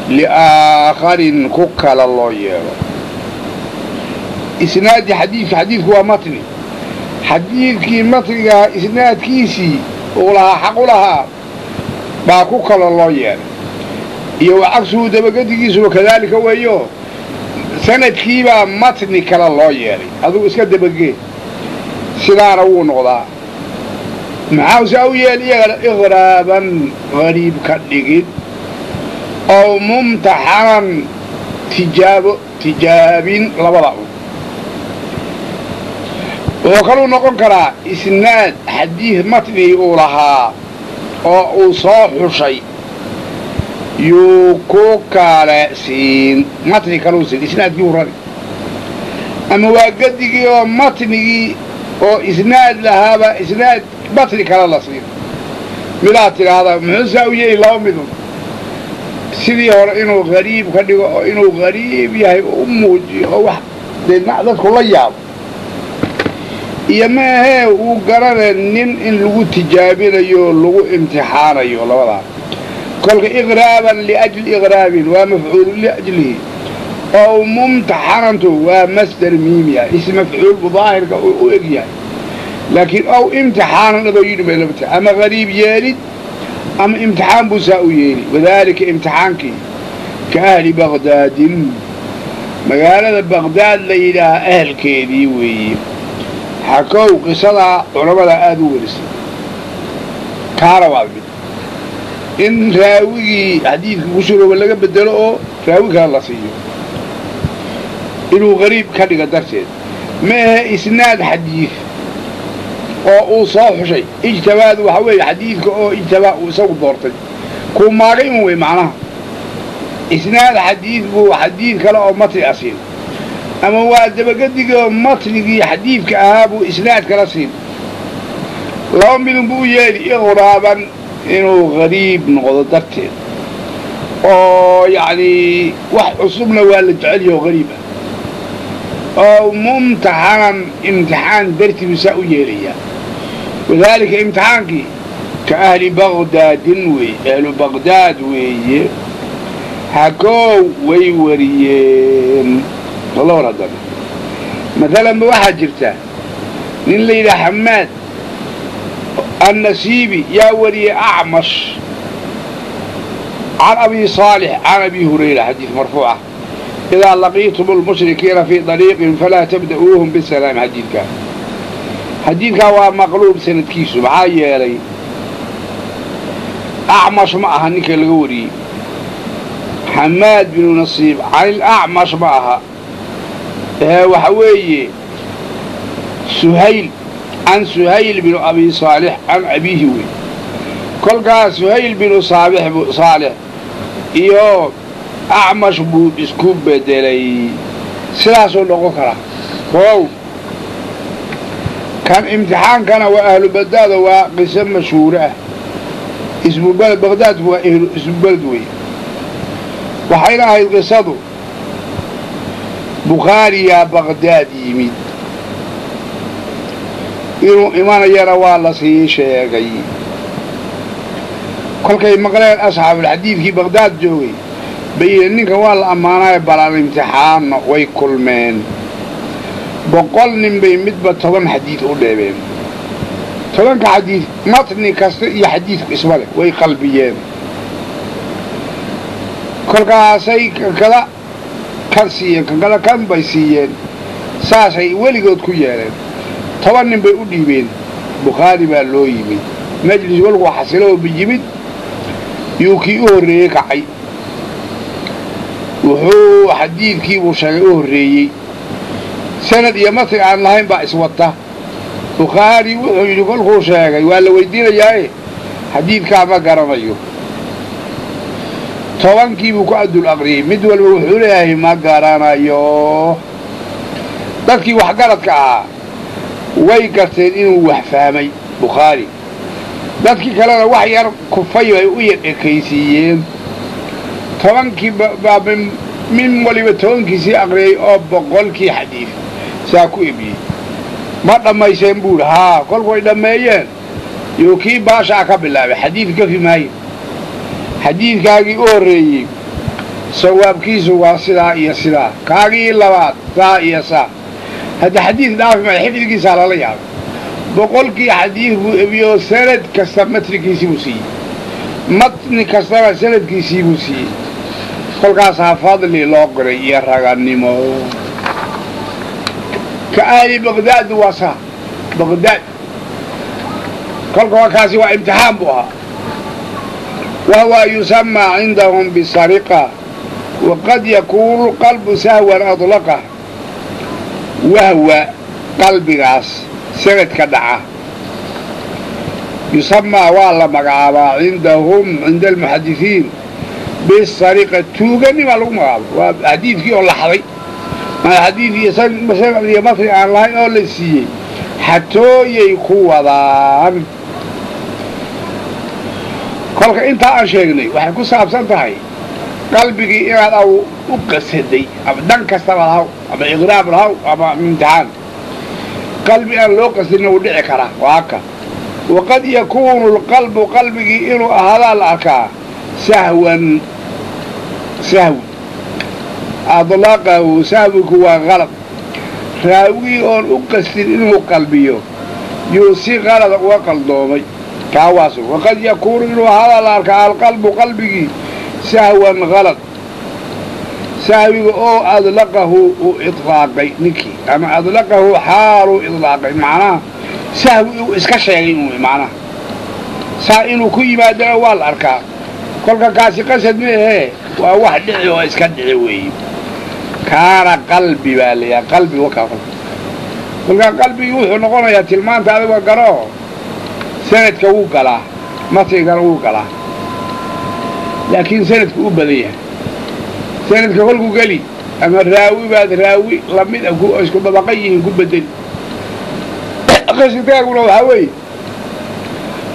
liaakharin, ku kala loo yeelo. Isnaadi xadiidka, xadiidku waa matni, xadiidkii matnigaa isnaadkiisii uu lahaa, xaq u lahaa, baa ku kala loo yeelay. Iyo wa cagsuhu, dabagedigiisuba kadaalika weeyo, sanadkiibaa matni kale loo yeelay. Adigu iska dabagee, sidaana wuu noqdaa. Maxaa saa u yeel iyagana? Iqraaban, gariib ka dhigid, ow mumtaxanan, tijaabo, tijaabin, labada un. Wuxuu kaluu noqon karaa isnaad xadiid matnigii uu lahaa oo uu soo xushay yuu ku kale siin, matni kaluu siin, isnaadkii u rari, ama waa gadigii oo matnigii oo isnaad lahaaba isnaad matni kale la siin. Midaad tidhaahdaa muxuu saa u yeeli? Laba midun: sidii hore inuu gariib ka dhigo oo inuu gariib yahay oo u muujiyo oo wax deedna dadku la yaabo, iyo maahee uu garana nin in lagu tijaabinayo, lagu imtixaanayo. Labadaa kolka iqraaban liajli iqraabin waa mafcuulu liajlihi, ow mumtaxanantu waa masdar miimiya, ism mafcuul buu daahirka u eg yahay, laakiin ow imtixaanan adoo yidhi bay laba tahay. Ama gariib yeelid ama imtixaan buu saa u yeeli. Wadaalika imtixaankii ka ahli Baqdaadin, magaalada Baqdaad la yidhaaha ahelkeedii weeye. Xakow qisadaa culammada aada u werisay. Kaana waa mid in raawigii xadiidka ku surooba laga bedelo oo raawi kale la siiyo inuu gariib ka dhiga darteed, maahe isnaad xadiid oo uu soo xushay. Ijtabaadu waxaa weeye xadiidka oo ijtabaa uu isagu doortay, kuu maagay un wey. Macnaha isnaad xadiid buu xadiid kale oo matni a siin, ama waa dabagedigii oo matnigii xadiidka ahaa buu isnaad kala siin. Laba midun buu u yeeli: iqraaban, inuu gariib noqdo darteed, oo yacnii wax cusubna waa la jecel yaho gariib ah, oo mumtaxanan, imtixaan dartii buu saa u yeelayaa. Wadaalika imtixaankii ka ahli Baqdaadin weeye, ahlu Baqdaad weeye. Hakoow way wariyeen lawar. Haddana maalan ba waxaa jirta nin la yidhaha Xamaad Annasiibi yaa wariyey Acmash can Abi Saalix can Abi Hurayra, xadiid marfuuc ah: idaa laqiitum lmushrikiina fii dariiqin falaa tabda'uuhum bisalaam. Xadiidkaa, xadiidkaa waa maqluub sanadkiisu, maxaa yeelay Acmash ma aha ninka laga wariyey. Xamaad binu Nasiib can ilAcmash ma aha, ee waxa weeye Suhayl can Suhayl binu Abi Saalix can abiihi wey. Kolkaas Suhayl binu Saalix iyo Acmash buu isku bedelay. Sidaasuu noqon karaa. Koow, kan imtixaankana waa ahlu Bagdaado, waa qiso mashhuure ah. Ismu beled, Baqdaadku waa ismu beled wey. Waxayna ahayd qisadu, Bukhaariyaa Baqdaad yimid, inuu imanayana waa la sii sheegay. Kolkay maqleen asxaabulxadiidkii Baqdaad joogay bay ninkan waa la ammaanayo, balaan imtixaano. Way kulmeen, 100 nin bay midba 10 xadiid u dheebeen. 10-ka xadiid matni kasta iyo xadiidku isma leh, way qalbiyeen. Kolkaasay kankada kan siiyeen, kankada kan bay siiyeen, saasay weligood ku yeeleen. 10 nin bay u dhiibeen. Bukhaari baa loo yimid majlis. Kolkuu xasilo oo yimid yuu kii u horreeyey kacay, wuxuu xadiidkii buu sheegay u horreeyey, sanad iyo matni aan lahayn baa iswata. Bukhaari wuxuu yidhi kolkuu sheegay, waa la weydiinayaae, xadiidkaa ma garanayo. Tobankii buu ku adul aqriyey. Mid walba wuxuu leeyahay ma garanayo. Dadkii waxgaradka ahaa way garteen inuu wax fahmay Bukhaari, dadkii kalena wax yar kufay bay u yar ekaysiiyeen. 10kii baa min waliba 10kiisii aqriyey oo 100kii xadiid saa ku ebiyey. Ma dhammayseen buu idhi. Haa, kolku way dhammeeyeen yuu kii baashaa ka bilaabay. Xadiid gafi maayo, xadiidkaagii u horreeyey sawaabkiisu waa sidaa iyo sidaa, kaagii labaad saa iyo saa. Hadda xadiid dhaafi maayo, xifdigiisaa lala yaabay. 100kii xadiid buu ebiyey oo sanad kasta matnigiisii buu siiyey, matni kastana sanadkiisii buu siiyey. Kolkaasaa fadli loo qoray iyo ragannimo. Ka ahli Baqdaad waa saa Baqdaad. Kolka kaasi waa imtixaan buu ahaa. Wahuwa yusamaa cindahum bisariqa waqad yakuunu qalbu sahwan adlaqa. Wahwa qalbigaas sanadka dhaca yusamaa waa la magacaabaa cindahum cinda almuxadisiin bisariqa, tuuganimaa lagu magacaaba. Waa xadiidkii oo laxday, maa xadiid iyo sanad iyo matni aan lahayn oo la siiyey, xatooyay ku wadaan. Kolka intaa aan sheegnay waxay ku saabsan tahay qalbigii inaad aw u qasaday ama dan kastaba lahaw ama iqraab lahaw ama imtixaan. Qalbi aan loo qasadina wuu dhici karaa. Waa ka waqad yakuunu alqalbu qalbigii inuu ahaadaa la arkaa sahwan, sahwi adlaqahu. Sahwigu waa qalad. Raawigii oon u qastin inuu qalbiyo yuu si qalada uga qaldoomay. Kaa waasu waqad yakuunu inuu ahaadaa la arkaa alqalbu qalbigii sahwan qalad, sahwiga oo adlaqahu uu idlaaqay ninkii ama adlaqahu xaaluu idlaaqay, macnaha sahwi uu iska sheegay un macnaha saa inuu ku yimaadana waa la arkaa. Kolka kaasi qasad ma ahee, waa wax dhici oo iska dhici weeye. Kaana qalbi baa layaha qalbi wakaa. Kolkaa qalbigii wuxuu noqonayaa tilmaanta adiga garoo sanadka wuu galaa, matnigana wuu galaa, laakiin sanadku u badan yahay. Sanadka kolku geli ama raawi baad raawi lamid a isku dabaqa yihiin ku bedeli. Qasidkaaguna waxaa weeye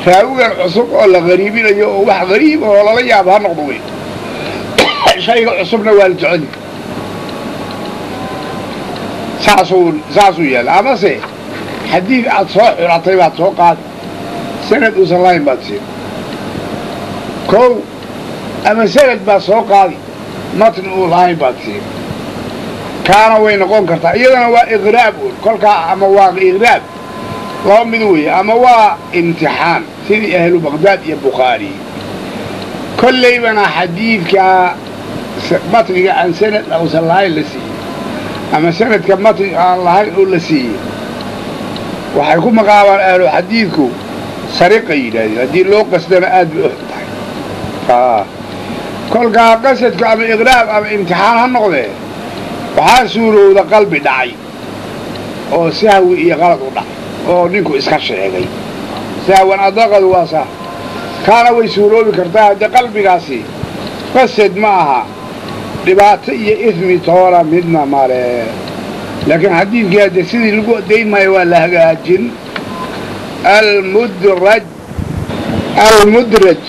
raawigan cusub oo la qariibinayo oo wax qariib oo lala yaabo ha noqdo wey. Shayga cusubna waa la jeceli, saasuu yaala. Amase xadiid aad soo xulatay baad soo qaadi, sanad uusan lahayn baad siin kow, ama sanad baad soo qaadi, matni uu lahayn baad siin. Kaana way noqon kartaa iyadana waa iqraab un kolkaa, ama waa iqraab laba mid weeye, ama waa imtixaan sidii ahlu Baqdaad iyo Bukhaari. Kollaybana xadiidkaa matniga aan sanad uusan lahayn la siiyey ama sanadka matni aan lahayn oo la siiyey waxay ku maqaabaan ahlu xadiidku sariqa yidhaahdeen. Haddii loo qasdana aad bay u xun tahay. Kolkaa qasadku ama iqraab ama imtixaan ha noqdee, waxaa suurowda qalbi dhacay oo sahwi iyo qalad u dhacay oo ninku iska sheegay sahwan adaqadu waa saa. Kaana way suuroobi kartaa. Haddii qalbigaasi qasad ma aha, dhibaato iyo ifmi toona midna male, laakiin xadiidkii hadde sidii lagu dayn maayo, waa la hagaajin. Almudraj, almudraj,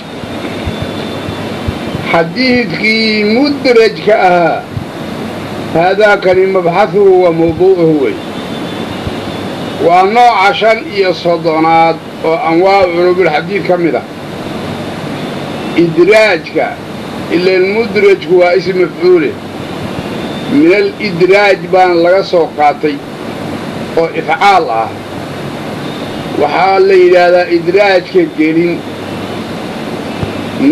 xadiidkii mudrajka ahaa. Haadaakani mabxahuhu wa mawduucuhu wey. Waa nooca 35aad oo anwaacu culuumulxadiid ka mid ah idraajka. Ilan mudrajku waa ism mafcuule, min alidraaj baana laga soo qaatay oo ifcaal ah. Waxaa la yidhaahdaa idraajka gelin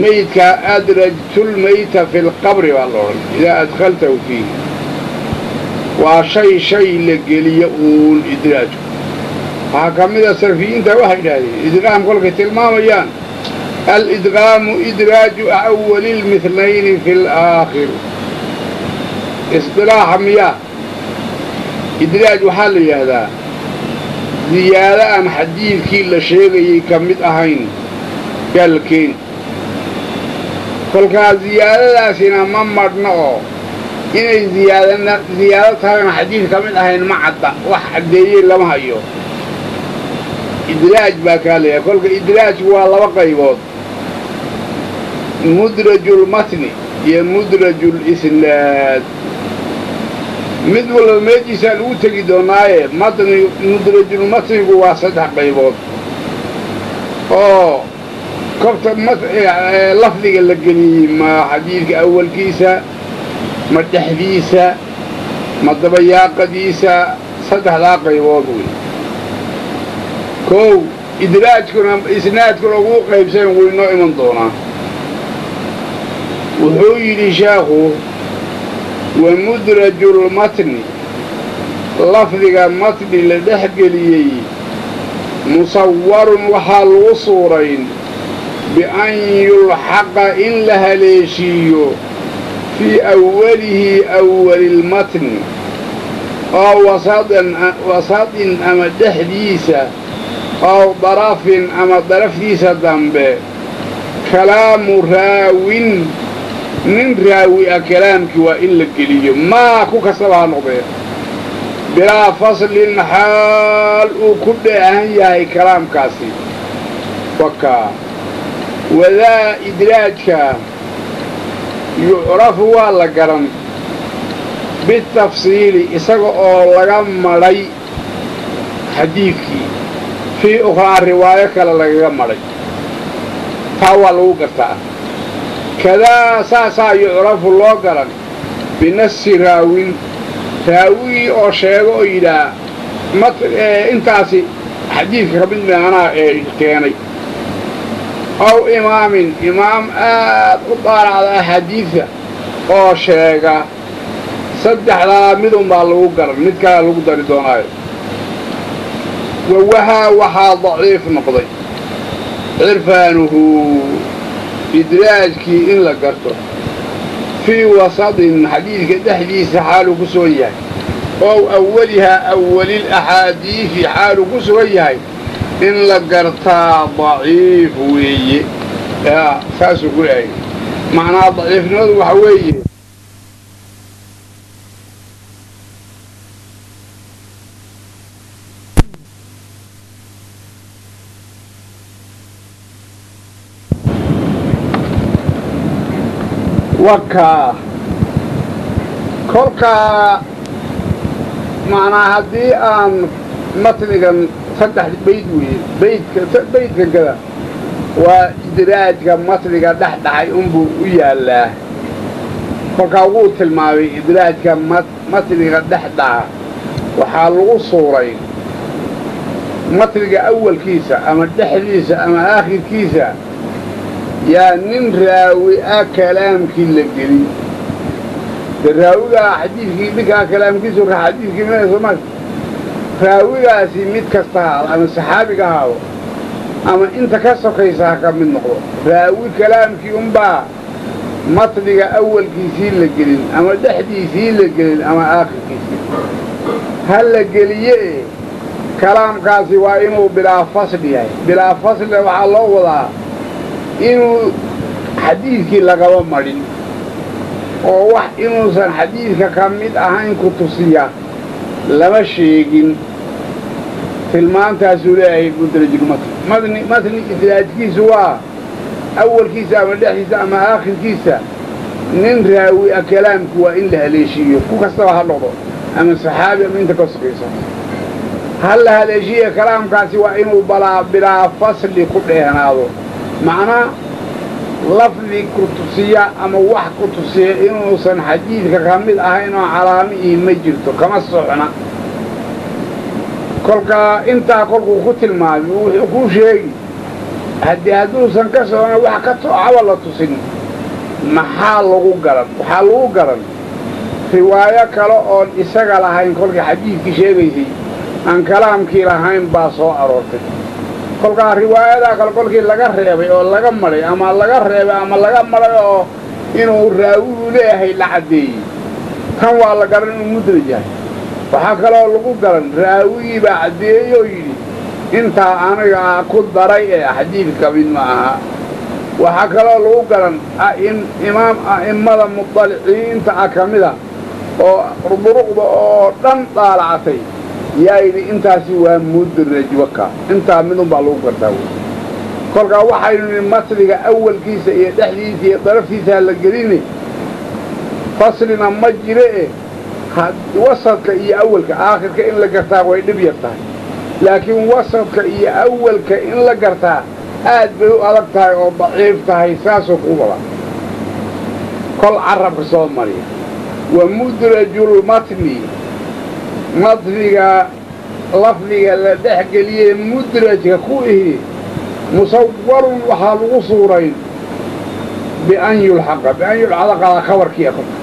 maydka, adrajtulmayta fi lqabri baa la odhan idaa adkhaltahu fiihi. Waa shay shay la geliyo uun idraajku. Waxaa ka mid a sarfiyiinta waxay yidhahdeen idqaam kolkay tilmaamayaan: alidqaamu idraaju awali lmithnayni fi alaakhir. Isdilaaxa miyaa idraaj waxaa la yidhaahdaa ziyaado aan xadiidkii la sheegayay ka mid ahayn yaa la keeni. Kolkaa ziyaadadaasina ma madhno oo inay ziyaado tahayna xadiid ka mid ahayn ma cadda, wax caddeeyey lama hayo. Idraaj baa kaa leeyahay. Kolka idraajku waa laba qaybood, mudrajulmatni iyo mudrajulisnaad. Mid walba meeshiisaan ugu tegi doonaaye, matni mudrajulmatnigu waa saddex qaybood oo kobta lafdiga la geliyey, ma xadiidka awalkiisa, ma dhexdiisa, ma dabayaaqadiisa, saddexdaa qaybood wey. Kow, idraajkuna isnaadkuna ugu qaybsan wuu inoo iman doonaa. Wuxuu yidhi sheekhu wa mudrajulmatni, lafdiga matni la dhex geliyey musawarun waxaa lagu suurayn bian yulxaqa in la haleeshiiyo fii awwalihi awalilmatni oo wasadin ama dhexdiisa ow darafin ama daraftiisa dambe kalaamu raawin, nin raawi ah kalaamkii waa in la geliyo, maa ku kastaba ha noqdee, bilaa faslin xaal uu ku dheehan yahay kalaamkaasi. Wakaa wadaa idraajka yucrafu waa la garan bitafsiili isaga oo laga madhay xadiidkii fii ukhraa riwaayo kale lagaga madhay, taa waa lagu gartaa. Kadaa saasaa yucrafu loo garan binasi raawin, raawigii oo sheego oo yidhaah intaasi xadiidka ka mid maanaa ee keenay, ow imaamin, imaam aad u daalacda axaadiidta oo sheega. Saddexdaa midunbaa lagu garan, mid kalea lagu dari doonaayo. Wawahaa waxaa daciif noqday cirfaanuhu idraajkii in la garto fii wasadin xadiidka dhexdiisa xaaluu ku sugan yahay, ow awalihaa awalil axaadiidi xaaluu ku sugan yahay in la gartaa daciif weeye. Saasuu ku leeyahay. Macnaa daciifnimadu waxa weeye wakaa kolkaa macnaa haddii aan matnigan saddex bayd weeye, baydka gada waa idraajka matniga dhex dhacay unbuu u yaallaa. Kolkaa wuu tilmaamay idraajka matniga dhex dhaca waxaa lagu suuray matniga awalkiisa ama dhexdiisa ama aakhirkiisa yaa nin raawi ah kalaamkii la gelin. De raawigaa xadiidkii ninkaa kalaamkiisu xadiidkii minaya soomaali, raawigaasi mid kasta haado ama saxaabiga haado ama inta ka sokaysa ha ka mid noqdo, raawi kalaamkii unbaa matniga awalkiisii la gelin ama dhexdiisii la gelin ama aakhirkiisii ha la geliye. Kalaamkaasi waa inuu bilaa fasli yahay. Bilaa faslina waxaa loo wadaa inuu xadiidkii lagaba madhin oo wax inuusan xadiidka ka mid ahayn ku tusiya lama sheegin. Tilmaantaasuu leeyahay mudrajulmatni. Matni idraajkiisu waa awalkiisa ama dhexdiisa ama aakhirkiisa nin raawi ah kalaamku waa in la haleeshiiyo, ku kastaba ha noqdo ama saxaabi ama inta ka sokaysa ha la haleeshiiya. Kalaamkaasi waa inuu bilaa fasli ku dheehnaado, macnaa lafdi ku tusiya ama wax ku tusiya inuusan xadiidka ka mid ahayn oo calaamihii ma jirto, kama socna. Kolkaa intaa kolkuu ku tilmaamay wuxuu kuu sheegi haddii hadduusan ka socna wax ka tocaba la tusin, maxaa lagu garan? Waxaa lagu garan riwaayo kale oon isaga lahayn kolkii xadiidkii sheegaysay aan kalaamkii lahayn baa soo aroortay. Kolkaa riwaayadaa kale kolkii laga reebay oo laga madhay ama laga reebay ama laga madhay oo inuu raawigu leeyahay la caddeeyey, tan waa la garan inuu mudraj yahay. Waxaa kaloo lagu garan raawigii baa caddeeyey oo yidhi intaa aniga ah ku daray ee xadiidka mid ma aha. Waxaa kaloo lagu garan imaam a'immada mudaliciinta ah ka mida oo duruqda oo dhan daalacatay yaa yidhi intaasi waa mudraj waka. Intaa midun baa lagu gartaa wey. Kolkaa waxaynu nihi matniga awalkiisa iyo dhexdiisa iyo daraftiisa la gelini, faslina ma jire e wasadka iyo awalka. Aakhirka in la gartaa way dhib yar tahay, laakiin wasadka iyo awalka in la gartaa aad bay u adag tahay oo daciif tahay, saasoo kuu wada kol carabka soo mariya. Wa mudrajulmatni, matniga lafdiga la dhex geliyey mudrajka ku ihi, musawarun waxaa lagu suurayn bian yulxaqa, bian yulxaqadaa khabarkiia kolka,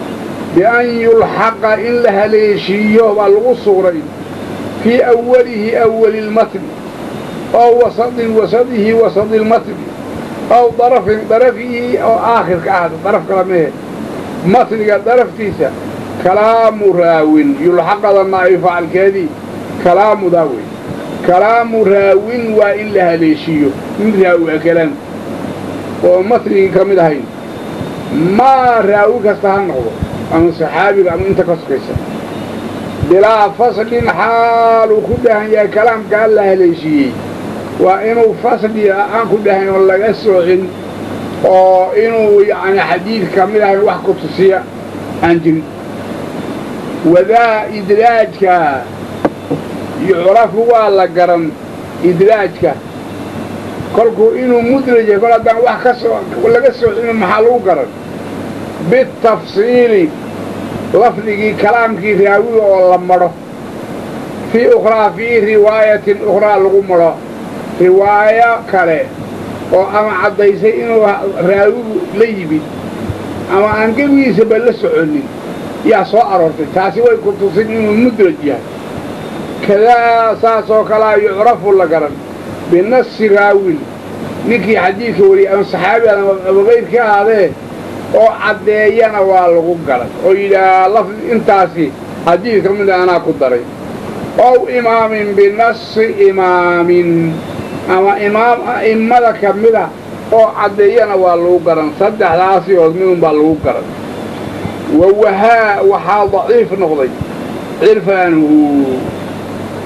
bian yulxaqa in la haleeshiiyo baa lagu suurayn fii awalihi awalilmatni, ow wasadin wasadihi wasadilmatni, ow darafin darafihi oo aakhirka ah, daraf kala mehe, matniga daraftiisa kalaamu raawin. Yulxaqada naa'i facalkeedii kalaamudaa wey. Kalaamu raawin waa in la haleeshiiyo nin raawi a kalaamki oo matnigii ka mid ahayn, maa raawi kasta ha noqdo, ama saxaabiga ama inta ka sokaysa, bilaa faslin xaaluu ku dhahan yahay kalaamkaa la haleeshiiyey. Waa inuu fasli aan ku dhahayn oo laga soocin oo inuu yacni xadiid ka mid ahayn wax ku tusiya aan jirin. Wadaa idraajka yucrafu waa la garan idraajka kolkuu inuu mudraj yahay, kol haddaan wax kasoo laga soocino maxaa lagu garan? Bitafsiili, lafdigii kalaamkii raawiga oo la madho, fii ukhraa, fii riwaayatin ukhraa lagu madho, riwaayo kale oo ama caddaysay inuu raawigu la yimid ama aan gebigiisaba la soconin yaa soo aroortay, taasi way ku tusin inuu mudraj yahay. Kadaa saasoo kalea yucrafu la garan binasi raawin, ninkii xadiidka wariyey ama saxaabi ama kayrkii ahaadee oo caddeeyana waa lagu garan oo yidhaah lafdi intaasi xadiidka mida anaa ku daray. Ow imaamin binasi imaamin, ama imaam a'immada ka mida oo caddeeyana waa lagu garan. Saddexdaasi ood midun baa lagu garan. Wawahaa waxaa daciif noqday cirfaanuhu,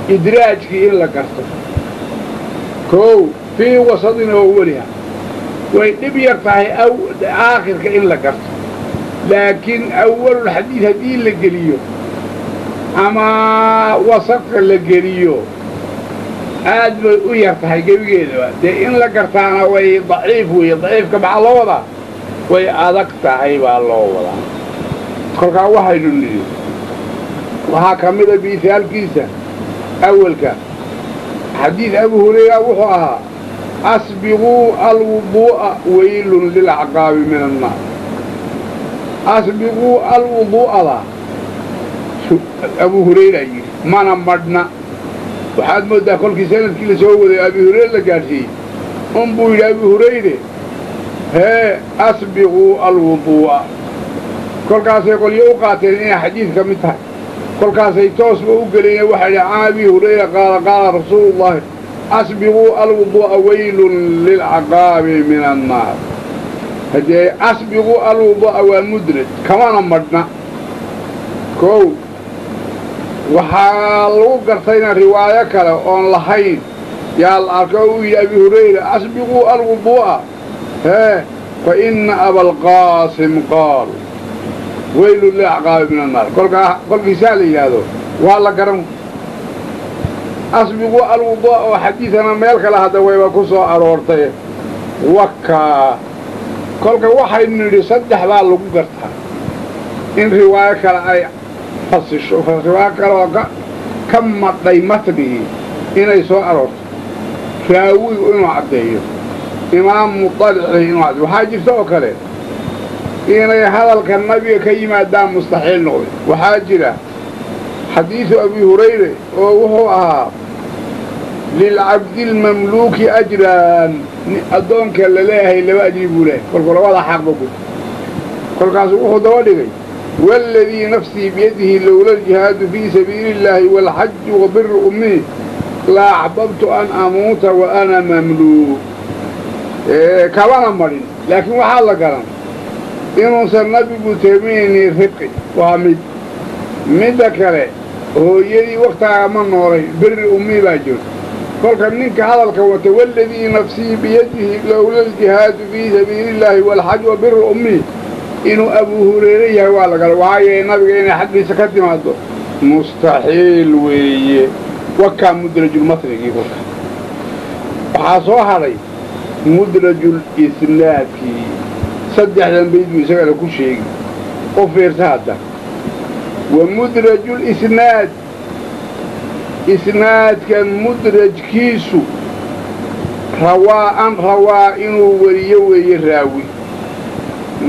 idraajkii in la garto kow fii wasadin oo weliha way dhib yar tahay aakhirka in la garto, laakiin awalulxadiid haddii la geliyo ama wasadka la geliyo aad bay u yar tahay gebigeedaba. Dee in la gartaana way daciif weeye. Daciifka maxaa loo wadaa? Way adag tahay baa loo wadaa. Kolkaa waxaynu nidhi waxaa ka mida miisaalkiisa awalka xadiid Abu Hurayra wuxuu ahaa asbiquu alwuduu'a weylun lilacqaabi min annaar. Asbiquu alwuduu'ada Abu Hurayra yidhi mana madhna. Waxaad mooddaa kolkii sanadkii la soo waday Abi Hurayra la gaadhsiiyey unbuu yidhi Abi Hurayre hee asbiquu alwuduu'a. Kolkaasay qolyo u qaateen inay xadiid ka mid tahay, kolkaasay toosba u gelayeen. Waxay idhi can Abi Hurayra qaala qaala rasuulullaahi asbiquu alwuduu'a weylun lilcaqaabi min annaar. Haddee asbiquu alwuduu'a waa mudraj kamana madhna. Kow waxaa lagu gartayna riwaayo kale oon lahayn yaa la arko oo uu yidhi Abi Hurayra asbiquu alwuduu'a hee fa inna Abalqaasim qaal weylun lilacqaabi min annaar. Kolkaa kolkiisaa la yidhaahdo waa la garan. Asbiquu alwuduu'a oo xadiidana meel kale hadda wayba ku soo aroortay wakaa. Kolka waxaynu nidhi saddex baa lagu gartaa in riwaayo kale ay fasisho, riwaayo kale oo ka madhay matnigii inay soo aroorto, raawigu inuu caddeeyo, imaam mudalicihi inuu caddeeyo. Waxaa jirta oo kale inay hadalka nabiga ka yimaadaan mustaxiil noqday. Waxaa jira xadiidu Abi Hurayre oo wuxuu ahaa lilcabdilmamluuki ajraan, addoonka la leeyahay laba ajri buu leeyahay, kolkuu labada xaqba guto. Kolkaasuu wuxuu daba dhigay waaladii nafsii biyadihi lowla aljihaadu fii sabiili illaahi waalxaju wa biru ummii la axbabtu an amuuta wa ana mamluuk. Kamana madhin. Laakiin waxaa la garan inuusan nabigu taminaynin riqi, waa mid. Midda kale, hooyadii waktaaga ma noolay, berri ummii baa jirto. Kolka ninka hadalka wata, waladii nafsii biyadihi lowla aljihaadu fii sabiilillaahi waalxaj wa biru ummii, inuu Abuu Hureyre yahay waa la garan. Waayo nabiga inay xaggiisa ka timaado mustaxiil weeye. Wakaa mudrajulmatnigii. Kolka waxaa soo hadhay mudrajul isnaadkii, saddexdan bayd buu isagana ku sheegi. U fiirsa hadda. Wa mudrajulisnaad, isnaadka mudrajkiisu, rawaa an rawaa, inuu weriyo weeye raawi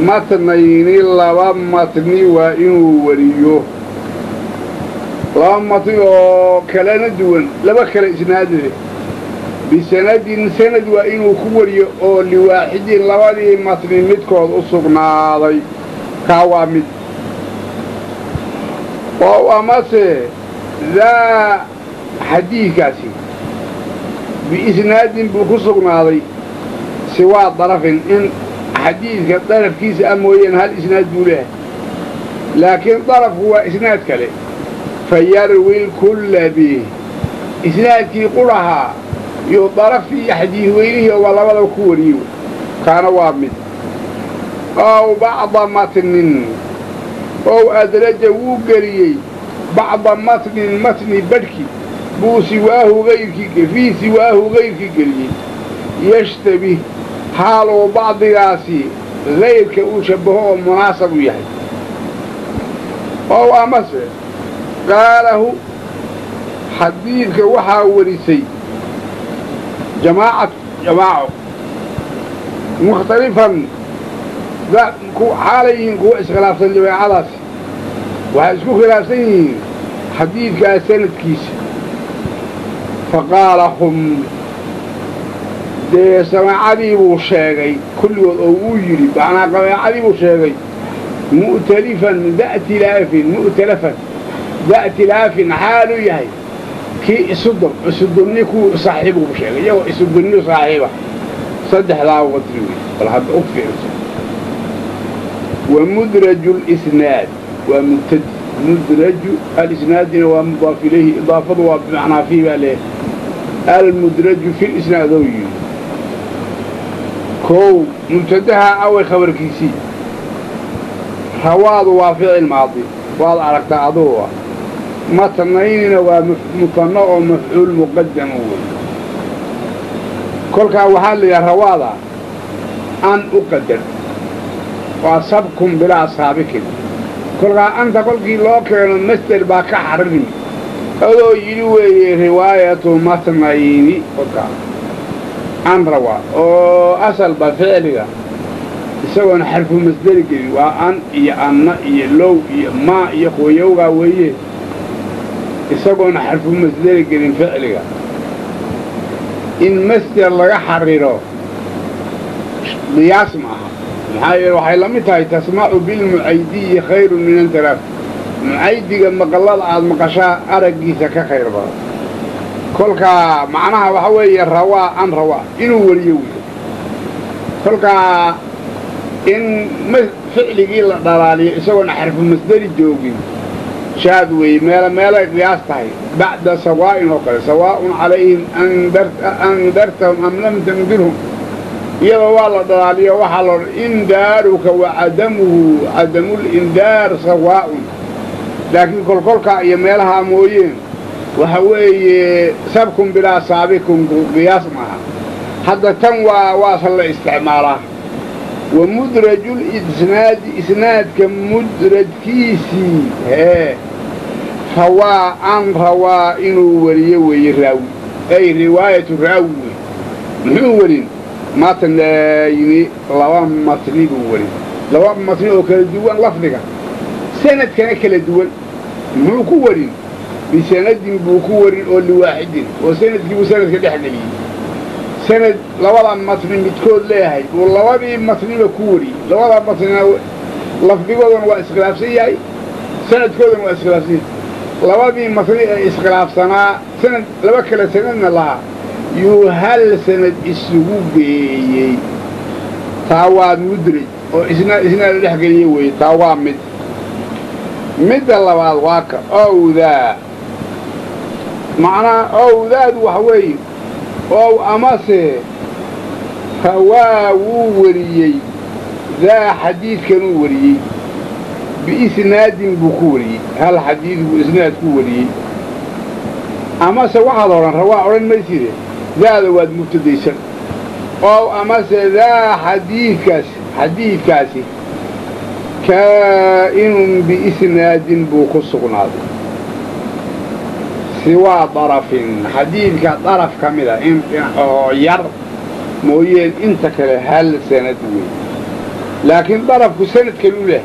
matnayni, laba matni waa inuu weriyo, laba matni oo kalena duwan, laba kale isnaad leh. Bisanadin, sanad waa inuu ku wariyo oo liwaaxidin, labadii matni midkood u sugnaaday. Kaa waa mid. Oo amase daa xadiidkaasi biisnaadin buu ku sugnaaday siwaa darafin, in xadiidka darafkiisa a mooyeen hal isnaad buu leehay, laakiin darafku waa isnaad kale. Fa yarwi lkulla bih, isnaadkii qudhahaa iyo daraftii iyo xadiid weynihii waa labadaba ku wariyey. Kaana waa mid. Ow bacda matnin, ow adraja, wuu geliyey bacda matnin, matni badhki buu siwaahu gayrkii, fii siwaahu gayrkii geliyey. Yashtabih, xaaluu bacdigaasi gayrka uu shabbaho oo munaasab u yahay. Ow amase qaalahu, xadiidka waxaa warisay jamaacatu, jamaaco mukhtalifan, xaalay yihiin kuwa iskhilaafsan. Jamaacadaasi waxay isku khilaafsan yihiin xadiidkaa sanadkiisa. Fa qaala hum, dee samaacadii buu sheegay kulligood oo wuu yidhi, macnaa qamaacadii buu sheegay, mu'talifan da'tilaafin, mu'talafan da'tilaafin xaaluu yahay kii isudon isudonni kuwii saaxiib buu sheegay, iyagoo isudonni saaxiiba. Saddexdaa wadri wey. Bal hadda u fiirso. Wa mudraju lisnaad waa mubtadi, mudraju alisnaadina waa mudaaf ilayhi, idaafadu waa bimacnaa fii baa leeyahay. Almudraju fi lisnaad ou yidhi. Kow, mubtadaha away khabarkiisii? Rawaadu waa ficil maadi, waad aragtaa aduguba. Matnaynina waa mutanno oo mafcuul muqadam wey. Kolkaa waxaa la yidhaha rawaada an u qadar, waa sabkun bilaa saabikin. Kolkaa anta kolkii loo keeno masder baa ka xarirmi, adoo yidhi weeye riwaayatu matnayni. Kolkaa an rawaa oo asalba ficliga isagoon xarfu masderi gelin waa an iyo anna iyo low iyo maa iyo kuwayowgaa weeye. Isagoon xarfu masderi gelin ficliga in masder laga xariro qiyaas ma aha. Maxaa yeele waxay la mid tahay tasmacu bilmucaydiyi khayrun min antaraaf, mucaydiga maqallada aad maqashaa araggiisa ka khayr badan. Kolkaa macnaha waxa weeye rawaa an rawaa inuu wariyo wey. Kolkaa in ficligii la dhalaaliyo isagoon xarfu masderi joogin shaad weeye, meelo meelay qiyaas tahay, bacda sawaa'in oo kale, sawaa'un calayhim andartahum am lam tundirhum, iyadoo waa la dhalaaliyo. Waxaa la odhan indaaruka wa cadamuhu, cadamulindaar sawaa'un. Laakiin kolkolkaa iyo meelahaa mooyeen waxa weeye sabkun bilaa saabikun qiyaas maaha. Hadda tan waa waase la isticmaalaa. Wa mudrajul isnaadi, isnaadka mudrajkiisii hee, rawaa an rawaa inuu wariyo weeye raawi, ay riwaayatu raawi wey. Muxuu werin? Matnayni, laba matni buu werin, laba matni oo kala duwan lafdiga, sanadkana kala duwan. Muxuu ku werin? Bisanadin buu ku warin oo liwaaxidin, oo sanadkii buu sanadka dhex geliyey. Sanad labada matni midkood leeyahay buu labadii matniba ku wariyey. Labada matnina lafdigoodana waa iskhilaafsan yahay, sanadkoodana waa iskhilaafsan yahay. Labadii matni ee iskhilaafsanaa, sanad laba kale sanadna lahaa, yuu hal sanad isugu geeyey. Taa waa mudraj oo isna la dhex geliye weeye. Taa waa mid. Midda labaad waa ka owdaa, macnaha owdaadu waxa weeye ow amase rawaa wuu wariyey, daa xadiidkanuu wariyey biisnaadin buu ku wariyey, hal xadiid buu isnaad ku wariyey. Amase waxaad odhan rawaa odhan mayside, daada waad mubtadaysan. Ow amase daa xadiidkaasi kaa'inun biisnaadin buu ku sugnaaday, siwaa darafin, xadiidka daraf ka mida in oo yar mooyeen inta kale hal sanad wey. Laakiin darafku sanad kalu leh,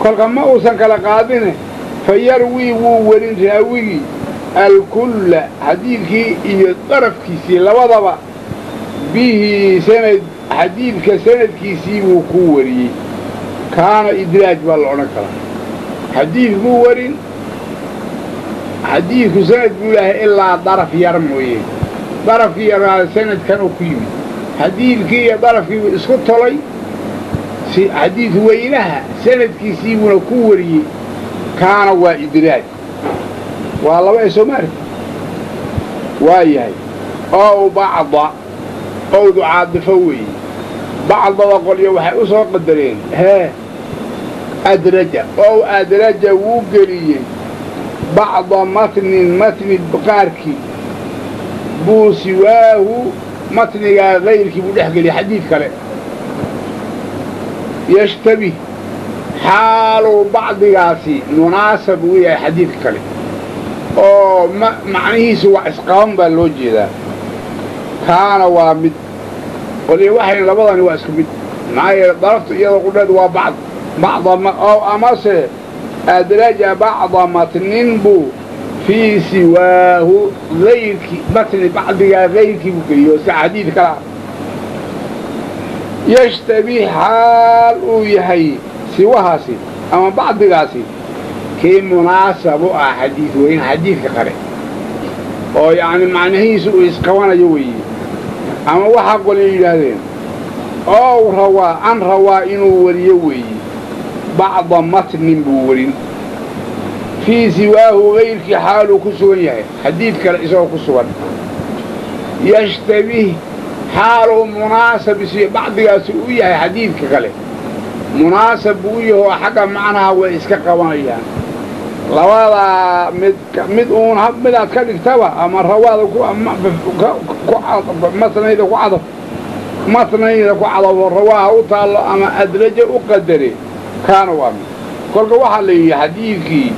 kolka ma uusan kala qaadine. Fa yarwii wuu werin raawigii alkulla, xadiidkii iyo darafkiisii labadaba, bihi sanad, xadiidka sanadkiisii buu ku wariyey. Kaana idraaj baa la odhan karaa. Xadiid buu warin, xadiidku sanad buu lahay ilaa daraf yar mooye, darafkii yaraa sanadkanuu ku yimid. Xadiidkii iyo darafkiibuu isku tolay, xadiid weynaha sanadkiisii buuna ku wariyey. Kaana waa idraaj, waa laba ee soomaali waa yahay. Ow bacda, owdu caadifo weeye. Bacdada qolyo waxay u soo qadareen hee adraja, ow adraja wuu geliyey bacda matnin, matni qaarkii buu siwaahu, matnigaa kayrkii buu dhex geliyey xadiid kale. Yashtabih xaaluu bacdigaasi munaasab uu yahay xadiidka kale, oo macnihiisu waa isqaban baa loo jeedaa. Kaana waa mid. Qolyo waxayn labadani waa isku mid, maxaa yeele daraftu iyadoo qudheedu waa bacd bacda. Oo amase adraja bacda matnin buu fii siwaahu hayrkii, matni bacdigaa hayrkii buu geliyey oo si xadiid kale ah. Yashtabih xaal uu yahay siwahaasi ama bacdigaasi kii munaasab u ah xadiid weyn xadiidka kale, oo yacni macnihiisu uu isqabanayo weeye. Ama waxaa qolyo yidhaahdeen ow rawaa an rawaa inuu wariyo weeye, bacda matnin buu warin fii siwaahu hayrkii xaaluu ku sugan yahay xadiid kale isagoo ku sugan. Yashtabih xaaluu munaasab isiyo bacdigaasi u yahay xadiidka kale munaasab buu u yaho, xagga macnaha way iska qabanayaan. Labadaa mid mid uun midaad ka dhigtaba, ama rawaada matnayda ku cadaf, matnayda ku cadafo rawaaha u taallo, ama adrajo u qadare, kaana waa mid. Kolka waxaa la yidhi xadiidkii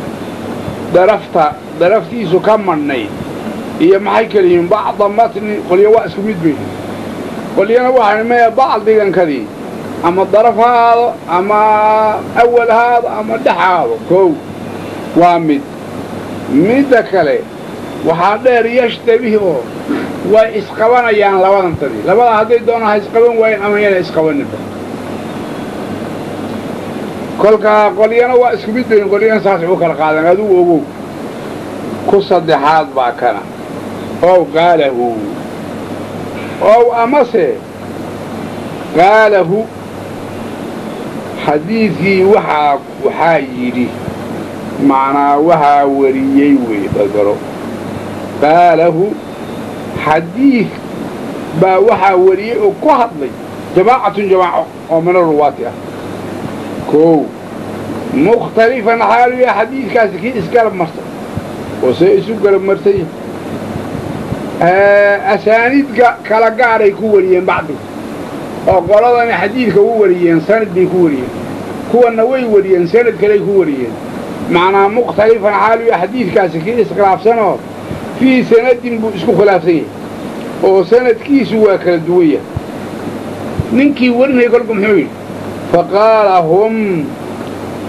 darafta daraftiisu ka madhnayd iyo maxay kala yihiin bacda matni, qolyo waa isku mid bay, qolyana waxaan maya bacdigankadii ama daraf ha ahaado ama awal ha ahaado ama dhex ahaado, kow waa mid. Midda kale waxaa dheer yashtabih oo way isqabanayaan labadan tadi, labada hadday doonaan ha isqaban waayeen ama yana isqabaninba. Kolkaa qolyana waa isku mid bayn, qolyana saasay u kala qaadeen. Adigu ogow ku saddexaad baa kana ow qaalahu, ow amase qaalahu xadiidkii waxaa yidhi, macnaa waxaa wariyey weeye dhagaro. Qaalahu xadiid baa waxaa wariyey oo ku hadlay jamaacatun jamaaco oo mina ruwaati ah, kow mukhtalifan xaalu yahay xadiidkaasi kii isgarab martay oo see isu garab martay, asaaniidka kala gaaray ku wariyeen bacdiga, oo qoladani xadiidka u wariyeen sanad bay ku wariyeen, kuwanna way wariyeen sanad kaley ku wariyeen. Macnaa mukhtalifan xaalu yahay xadiidkaasi kii iskhilaafsanoo fii sanadin buu isku khilaafsan yahay, oo sanadkiisu waa kala duwan yahay. Ninkii warinaya kolku muxuu yidhi? Faqaala hum,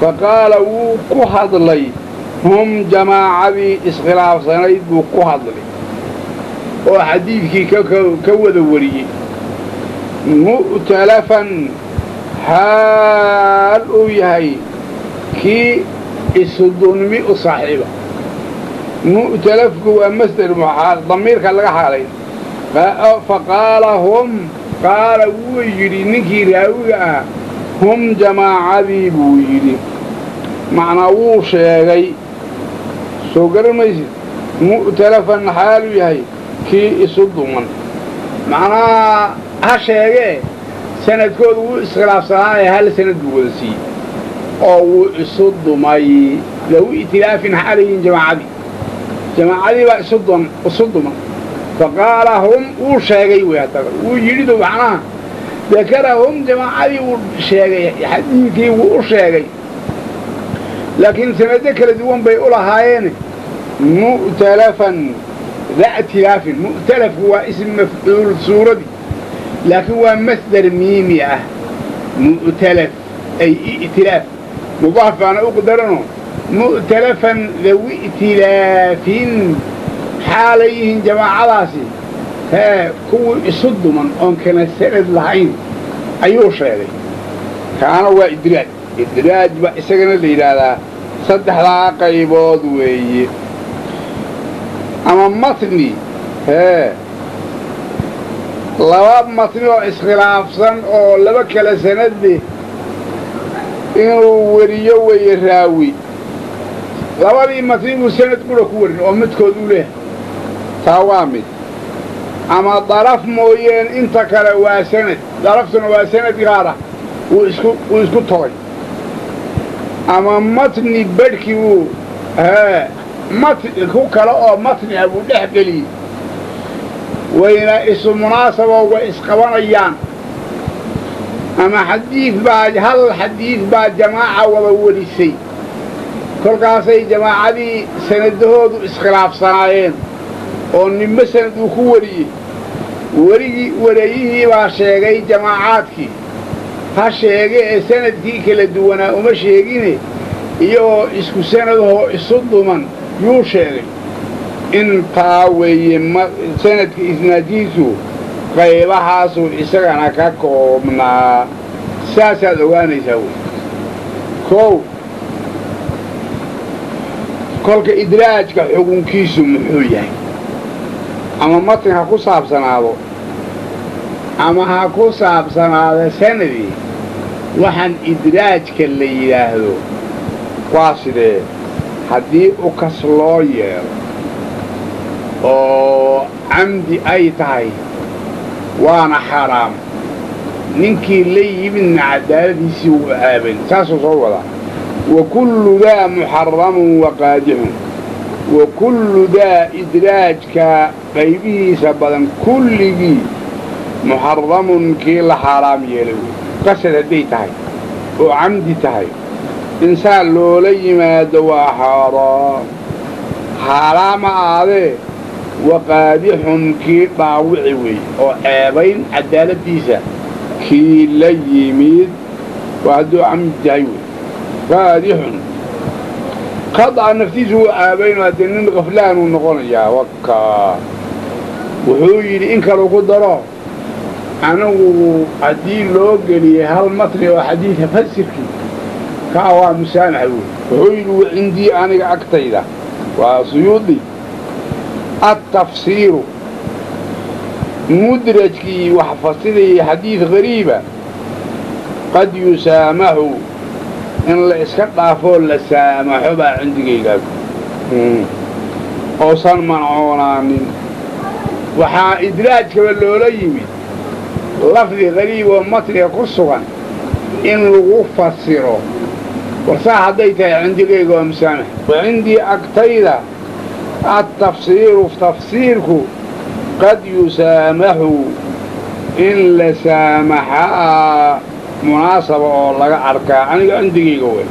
faqaala wuu ku hadlay, hum jamaacadii iskhilaafsanayd buu ku hadlay oo xadiidkii ka wada wariyey mu'talafan xaal uu yahay kii isudunmi u saaxiiba. Mu'talafku waa masder damiirka laga xaalay. Faqaala hum Qaala wuu yidhi ninkii raawiga ah, hum jamaacadii buu yidhi, macnaa wuu sheegay. Soo garan maysid? Mu'talafan xaalu yahay kii isu duman, macnaha ha sheegee sanadkoodu wuu iskhilaafsanaanaya, hal sanad buu wada siiyey oo wuu isu dumay. Dawi i'tilaafin xaalayihin jamaacadii, jamaacadii baa isu duman. Fa qaala hum wuu sheegay wey, haddaba wuu yidhido macnaha dakara hum jamaacadii wuu sheegay, xadiidkii wuu u sheegay, laakiin sanado kala duwan bay u lahaayeen. Mu'talafan da i'tilaafin, mu'talafku waa ism mafcuul suuradii, laakiin waa masdar miimi ah. Mu'talaf ay i'tilaaf mudaaf baana u qadarano. Mu'talafan dawi i'tilaafin xaalay yihiin jamaacadaasi, hee kuwii isu duman oon kala sanad lahayn ayuu sheegay. Kaana waa idraaj, idraaj baa isagana la yidhaahdaa. Saddexdaa qaybood weeye. Ama matni, hee laba matni oo iskhilaafsan oo laba kala sanad leh inuu weriyo weeye raawi. Labadii matni buu sanad qura ku warin oo midkood uu leehay, taa waa mid. Ama daraf mooyeen inta kale waa sanad, daraftuna waa sanad gaar ah, wuu isku togay. Ama matni badhkii wuu hee matni ku kale oo matni ah buu dhex geliyey, wayna isu munaasabo way isqabanayaan. Ama xadiid baa hal xadiid baa jamaaca wada werisay, kolkaasay jamaacadii sanadahoodu iskhilaafsanaayeen oo ninba sanad uu ku wariyey. Werigii wareeyihii baa sheegay jamaacaadkii, ha sheege ee sanadkii kala duwanaa uma sheegine, iyagoo isku sanadahoo isu duman yuu sheegay. Intaa weeye sanadka isnaadkiisu, qaybahaasuu isagana ka koobnaa, saasaad ogaanaysaa wey. Kow, kolka idraajka xukunkiisu muxuu yahay? Ama matn ha ku saabsanaado ama ha ku saabsanaado sanadii, waxaan idraajka la yidhaahdo waa sidee? Haddii u kas loo yeelo oo camdi ay tahay waana xaaraam, ninkii la yimidna cadaaladiisii wuu caaban, saasuu soo wadaa. Wa kullu daa muxaramun wa qaadixun, wa kullu daa idraajka qaybihiisa badan kulligii muxaramun kii la xaaraam yeelay wey. Qasad hadday tahay oo camdi tahay insaan loola yimaado waa xaaraam, xaaraama aadee waqaadixun kii dhaawici weeye oo ceebayn cadaaladdiisa kii la yimid waa hadduu camdi tahay wey. Qaadixun khada'a naftiisu wuu caabayno, haddee nin khaflaanuu noqonayaa. Wakaa wuxuu yidhi in kaluu ku daro, anigu haddii loo geliyey hal matni oo xadiida fasirkii kaa waa musaamax wey. Wuxuu yidhi wacindii aniga agtayda waa suyuudi altafsiiru mudrajkii wax fasirayay xadiid gariiba qad yusaamaxu in la iska dhaafoo la saamaxo baa cindigaygaag oosan mancoonaanin. Waxaa idraajkaba loola yimid lafdi gariib oo matniga ku sugan in lagu fasiro, warsaa hadday tahay cindigayga waa musaamax. Wa cindii agtayda altafsiiru tafsiirku qad yusaamaxu in la saamaxaa munaasaba oo laga arkaa aniga cindigayga wey.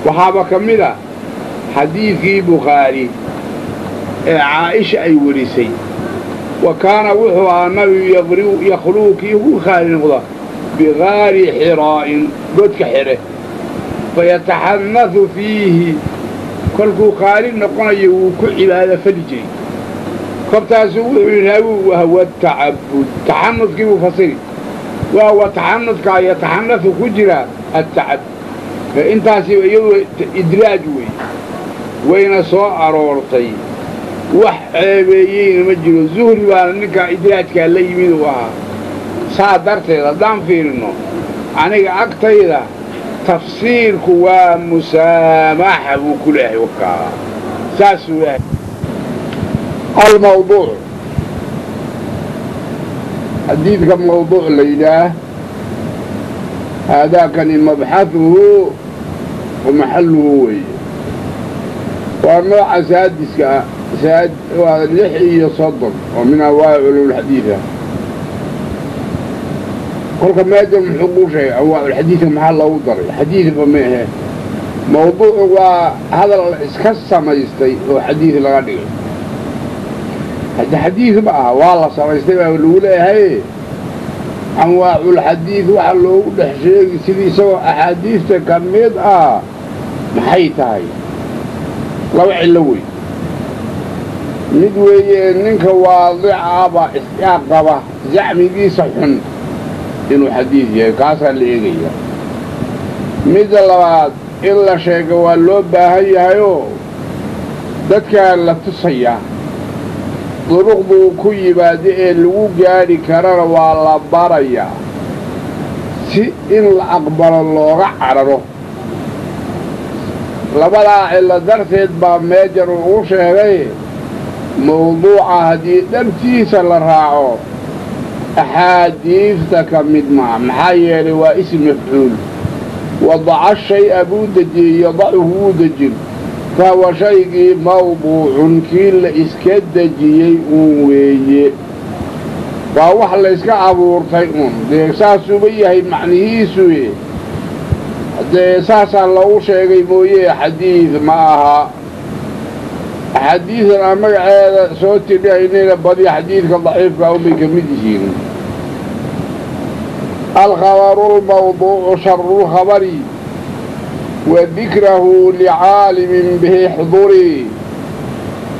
Waxaaba ka mid a xadiidkii Bukhaari ee Caa'isha ay werisay, wa kaana wuxuu ahaa nabigu yakhluu kii ku khaali noqda bigaari xiraa'in godka xidhe, fayataxannathu fiihi kolkuu khaali noqonayo wuu ku cibaado fali jiray. Koltaasuu wuxuu yidhi raawigu wahwa tacabud, taxanudkii buu fasiri, wahwa taxanudkaa yataxanathu ku jira attacabud. Intaasi iyadu idraaj weeye, wayna soo aroortay, wax ceebeeyeyna ma jiro. Zuhri baana ninkaa idraajkaa la yimid uu ahaa. Saa darteed haddaan fiirino aniga agtayda tafsiirku waa musaamaxa buu ku leeyahay wakaa saasuu leeyahay. Almawduuc xadiidka mawduuc la yidhaah haadaakani mabxahuhu wa maxalluhu weeye. Waa nooca saadiska ah, waa 36 oo min anwaaci culuumulxadiid ah. Kolka meejan muxuu kuu sheegay anwaaculxadiidka maxaa loogu daray? Xadiidba ma ahe. Mawduucu waa hadal la iska samaystay oo xadiid laga dhigay. Hadde xadiid ma aha, waa la samaystay baa lagu leeyahay. Anwaaculxadiid waxaa loogu dhex sheegi sidii isagoo axaadiista ka mid ah maxay tahay? Laba cillo wey. Mid weeye ninka waadicaba isyaa qaba zacmigiisa xun inuu xadiid yahay, kaasaa la eegaya. Midda labaad in la sheego waa loo baahan yahayoo dadkaa la tusayaa duruqduu ku yimaado ee lagu gaadhi karana waa la barayaa si in la aqbalo looga cararo. Labadaa cillo darteed baa meejan uu ugu sheegay mawduuca haddii dhabtiisa la raaco axaadiidta ka mid maha. Maxaa yeelay waa ism mafcuul. Wadaca shay'a buu dejiyey, yadacuhu wuu dejin, fahuwa shaygii mawduucun kii la iska dejiyey uun weeye. Waa wax layska abuurtay uun, dee saasuuba yahay macnihiisuye, dee saasaa loogu sheegay mooye xadiid ma aha. Axaadiidan aan magaceeda soo tirinaynayna badiya xadiidka daciifka unbay ka mid yihiin. Alkhabaru lmawduucu sharu lkhabari wa dikrahu licaalimin bihi ixdurii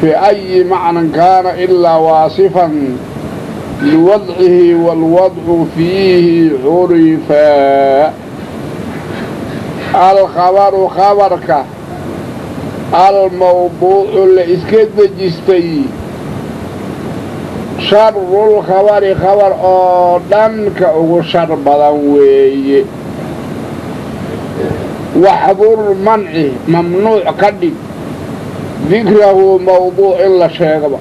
fii ayi macnan kaana ilaa waasifan liwadcihi waalwadcu fiihi curifaa. Alkhabaru khabarka almawduucu la iska dejistay sharulkhabari khabar oo dhanka ugu shar badan weeye. Waxdur manci mamnuuc ka dhig dikrahu mawduuc in la sheegaba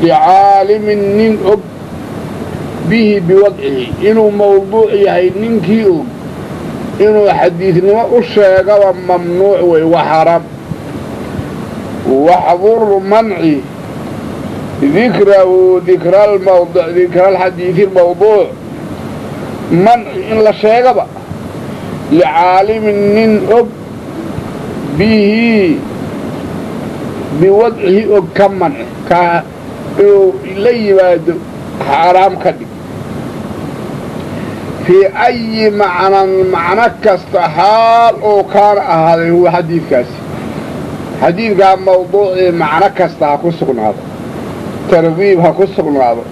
licaalimin nin og bihi biwadcihi inuu mawduuc yahay ninkii og inuu xadiidnimo u sheegaba mamnuuc wey, waa xaaraam. Waxdur manci dikrahu dikralmawduc dikralxadiidi almawduuc manci in la sheegaba licaalimin nin og bihi biwadcihi og ka manci ka inuu la yimaado xaaraam ka dhig. Fii ayi macnan macno kasta xaal oo kaana ahaaday huwa xadiidkaasi xadiidkaa mawduucii macno kasta ha ku sugnaado, targiib ha ku sugnaado,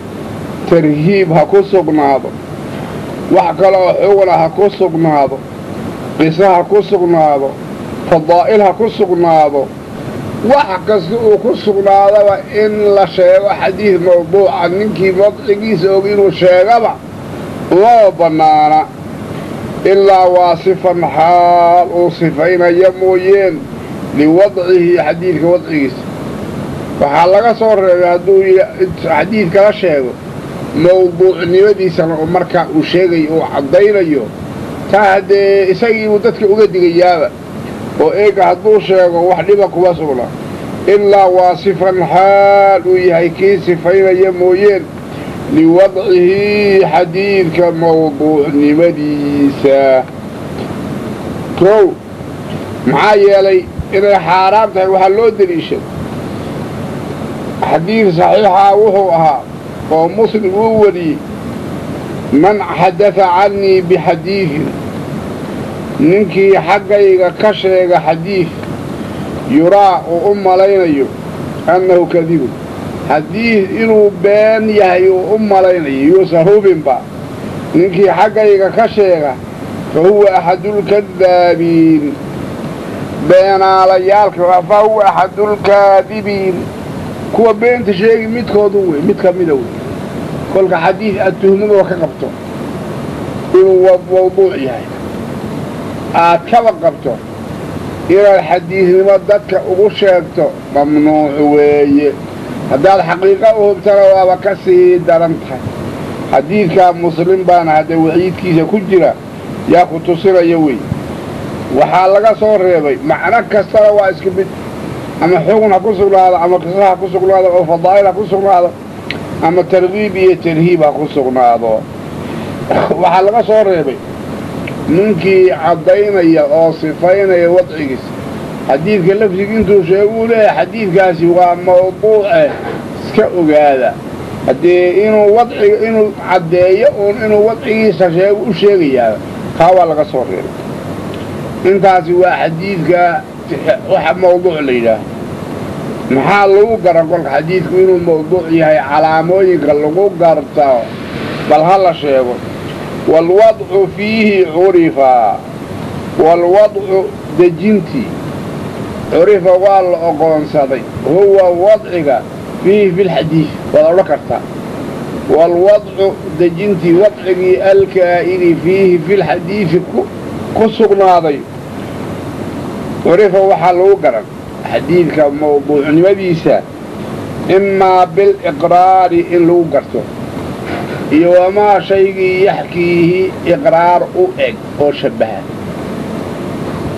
tarhiib ha ku sugnaado, wax kale oo xugna ha ku sugnaado, qiso ha ku sugnaado, fadaa'il ha ku sugnaado, wax kasta uu ku sugnaadaba in la sheego xadiid mawduuca ninkii wadcigiisa og inuu sheegaba uma bannaana ilaa waasifan xaal uu sifaynaya mooyeen liwadcihi xadiidka wadcigiisa. Waxaa laga soo reebay hadduu xadiid kala sheego mawduucnimadiisana oo markaa uu sheegayo uu caddaynayo, taa haddee isagiibuu dadka uga digayaaba oo eega hadduu sheego wax dhiba kuma sugna ilaa waasifan xaal uu yahay kii sifaynaya mooyeen liwadcihi xadiidka mawduucnimadiisa. Kow, maxaa yeelay inay xaaraam tahay waxaa loo deliishaday xadiid saxiixa wuxuu ahaa oo Muslim uu wariyey man xaddatha cannii bixadiidin ninkii xaggayga ka sheega xadiid yuraa uu u malaynayo annahu kadibun xadiid inuu been yahay uu u malaynayo yuusan hubinba ninkii xaggayga ka sheega fa huwa axadulkadaabiin beenaalayaalka fa huwa axadulkaadibiin kuwa beenta sheegi midkoodu wey, mid ka mida wey. Kolka xadiid aad tuhmada ka qabto inuu mawduuc yahay, aad kaba qabto inaad xadiidnimo dadka ugu sheegto mamnuuc weeye. Haddaad xaqiiqo u hubtana waaba ka sii daran tahay. Xadiidkaa Muslim baana hadda waciidkiisa ku jira yaa ku tusinaya wey. Waxaa laga soo reebay macno kastana waa isku mid, ama xugun ha ku sugnaado, ama qiso ha ku sugnaado, oo fadaa'il ha ku sugnaado, ama targiib iyo tarhiib ha ku sugnaado. Waxaa laga soo reebay ninkii caddaynaya oo sifaynaya wadcigiisa xadiidka lafdiga intuu sheeguu leeyahay xadiidkaasi waa mawduuce, iska ogaada. Haddee inuu wadciga inuu caddeeyo uun inuu wadcigiisa sheegu u sheegayaa, kaa waa laga soo reebay. Intaasi waa xadiidka waxa mawduuc la yidhaaho. Maxaa lagu garan kolka xadiidku inuu mawduuc yahay? Calaamooyinka lagu garto bal ha la sheego. Waalwadcu fiihi curifa, waalwadcu dejintii curifa waa la oqoonsaday, huwa wadciga fiihi filxadiid waad odhan kartaa. Waalwadcu dejintii wadcigii alkaa'ini fiihi filxadiidi ku sugnaaday curifa waxaa lagu garan xadiidka mawduucnimadiisa imaa biliqraari in lagu garto, iyo wamaa shaygii yaxkiihi iqraar u eg oo shabbaha.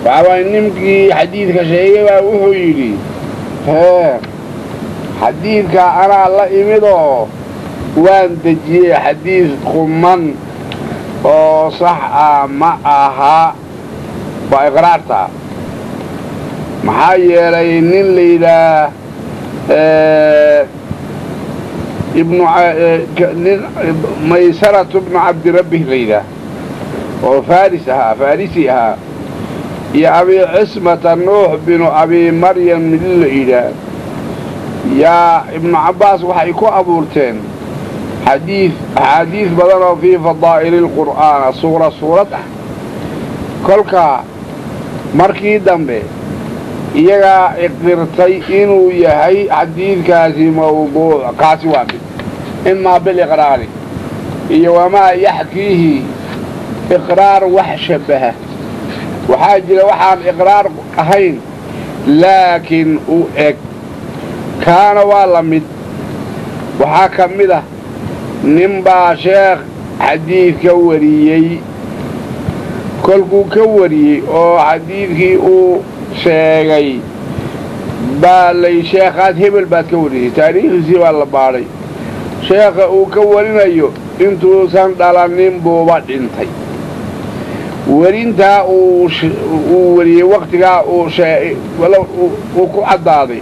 Waxaa waaya ninkii xadiidka sheegay baa wuxuu yidhi hee, xadiidka anaa la imidoo waan dejiyey, xadiid quman oo sax ah ma aha, waa iqraartaa. Maxaa yeelay nin la yidhaah nin Maysaratu bnu Cabdirabbih la yidhaah oo faris ahaa, farisi ahaa, iyo Abi Cismata Nuux binu Abi Maryam nin la yidhaah yaa Ibnu Cabbaas waxay ku abuurteen xadiid, axaadiis badan oo fii fadaa'ili alqur'aan suura suurad ah. Kolka markii dambe iyagaa iqirtay inuu yahay xadiidkaasi mawduuc. Kaasi waa mid, imaa biliqraari iyo wamaa yaxkiihi iqraar wax shabbaha. Waxaa jira waxaan iqraar ahayn laakiin u eg, kaana waa la mid. Waxaa ka mid ah nin baa sheekh xadiid ka wariyey, kolkuu ka wariyey oo xadiidkii uu sheegay baa lay sheekhaad hebel baad ka warisay, taariikhdiisii baa la baadhay, sheekha uu ka warinayo intuusan dhalanin buuba dhintay. Werintaa uu wariyey wakhtigaa uu ku caddaaday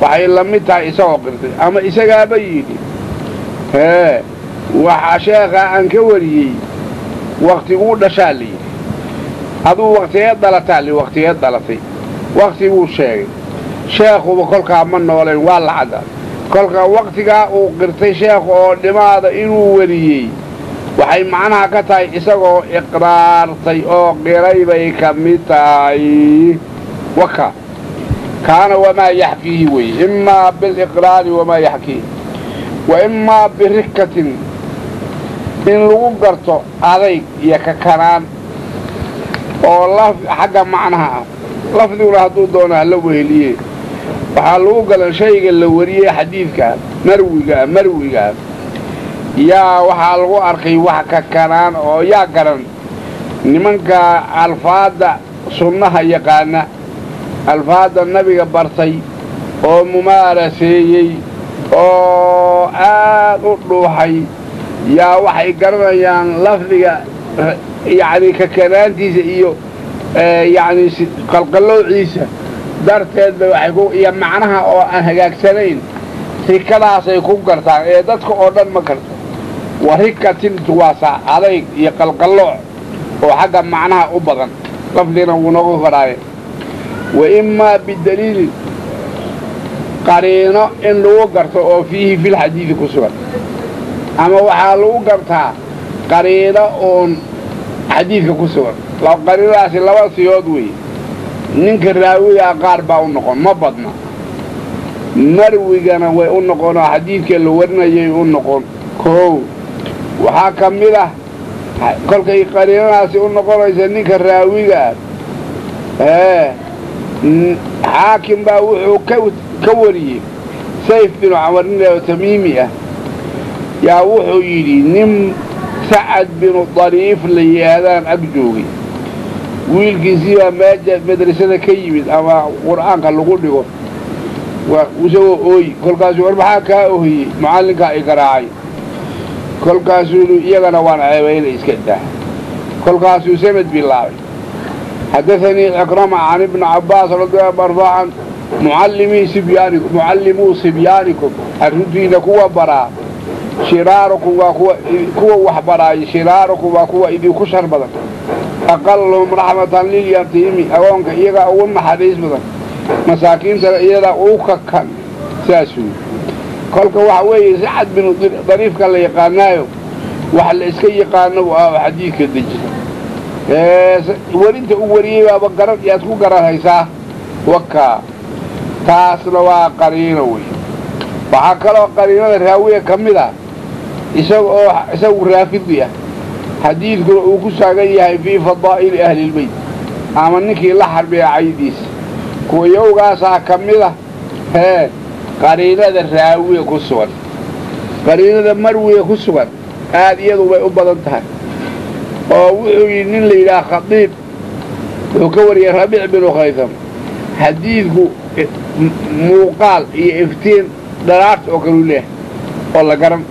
waxay la mid tahay isagoo qirtay, ama isagaaba yidhi hee, waxa sheekhaa aan ka wariyey wakhtiguu dhashaa la yidhi, aduu wakhtigeed dhalataa li, wakhtigeed dhalatay, wakhtiguu sheegay, sheekhuba kolkaa ma noolayn, waa la caddaa. Kolka wakhtigaa uu qirtay sheekhu oo dhimaada inuu wariyey waxay macnaha ka tahay isagoo iqraartay oo qiray bay ka mid tahay. Waka kaana wamaa yaxkiihi weeye, imaa biliqraari wamaa yaxkiihi, wa imaa birikatin in lagu garto adayg iyo kakanaan oo xagga macnaha ah, lafdiguna hadduu doono hala weheliye. Waxaa lagu galan shayga la wariyey xadiidka marwigaa marwigaa yaa waxaa lagu arkay wax kakanaan oo yaa garan nimanka alfaadda sunnaha yaqaana, alfaadda nabiga bartay oo mumaaraseeyey oo aad u dhuuxay, yaa waxay garanayaan lafdiga yacni kakanaantiisa iyo yacni qalqalloociisa darteed bay waxay ku iyo macnaha oo aan hagaagsanayn rikadaasay ku gartaan ee dadka oo dhan ma karto. Wa rikatintu waasaa adayg iyo qalqallooc oo xagga macnaha u badan, lafdigana wuu nooga karaaye. Wa imaa bidaliilin qariino in lagu garto oo fiihi filxadiidi ku sugan, ama waxaa lagu gartaa qariino oon xadiidka ku sugan. Qariinadaasi laba siyood weeye. Ninka raawigaa qaar baa u noqon, ma badna, marwigana way u noqon oo xadiidka la warinayay u noqon. Kow waxaa ka mid ah kolkay qariinadaasi u noqonaysa ninka raawiga ah, xaakim baa wuxuu ka wariyey Sayf binu Camar nin oo Tamiimi ah, yaa wuxuu yidhi nin Sacad binu Dariif la yidhaahdaan ag joogay, wiilkiisii baa meeja madrasada ka yimid ama qur'aanka lagu dhigo isagoo ooyi. Kolkaasuu war maxaa kaa oohiyey? Mucallinkaa i garaacay. Kolkaasuu yidhi iyagana waan ceebaynay, iska daa. Kolkaasuu sanad bilaabay: حدثني عكرمة عن ابن عباس رضي الله مرفوعا معلمي صبيانكم معلمو صبيانكم arrintiina kuwa baraa shiraarukum waa kuwa wax baraay, shiraarukum waa kuwa idinku shar badan, aqaluhum raxmatan lilyatiimi agoonka iyagaa ugu naxariis badan, masaakiintana iyadaa ugu kakan. Saas wey. Kolka waxa weeye Sacad binu Dariifka la yaqaanaayo, wax la iska yaqaano xadiidka dejisa werinta u wariyey baaba garan yaad ku garanhaysaa wakaa. Taasna waa qariino wey. Waxaa kaloo qariinada raawiga ka mid ah isaga oo isagu raafidi ah, xadiidkuna uu ku saagan yahay fii fadaa'ili ahlilbeyt ama ninkii la xarbiya caydiisa, kuwa yowgaasaa ka mid ah hee qariinada raawiga ku sugan. Qariinada marwiga ku sugan aad iyadu bay u badan tahay, oo wuxuu yidhi nin la yidhaha Khadiib wuxuu ka wariyey Rabiic binu Khaytham, xadiidku muuqaal iyo iftiin dharaarta oo kaleu leehay oo la garan,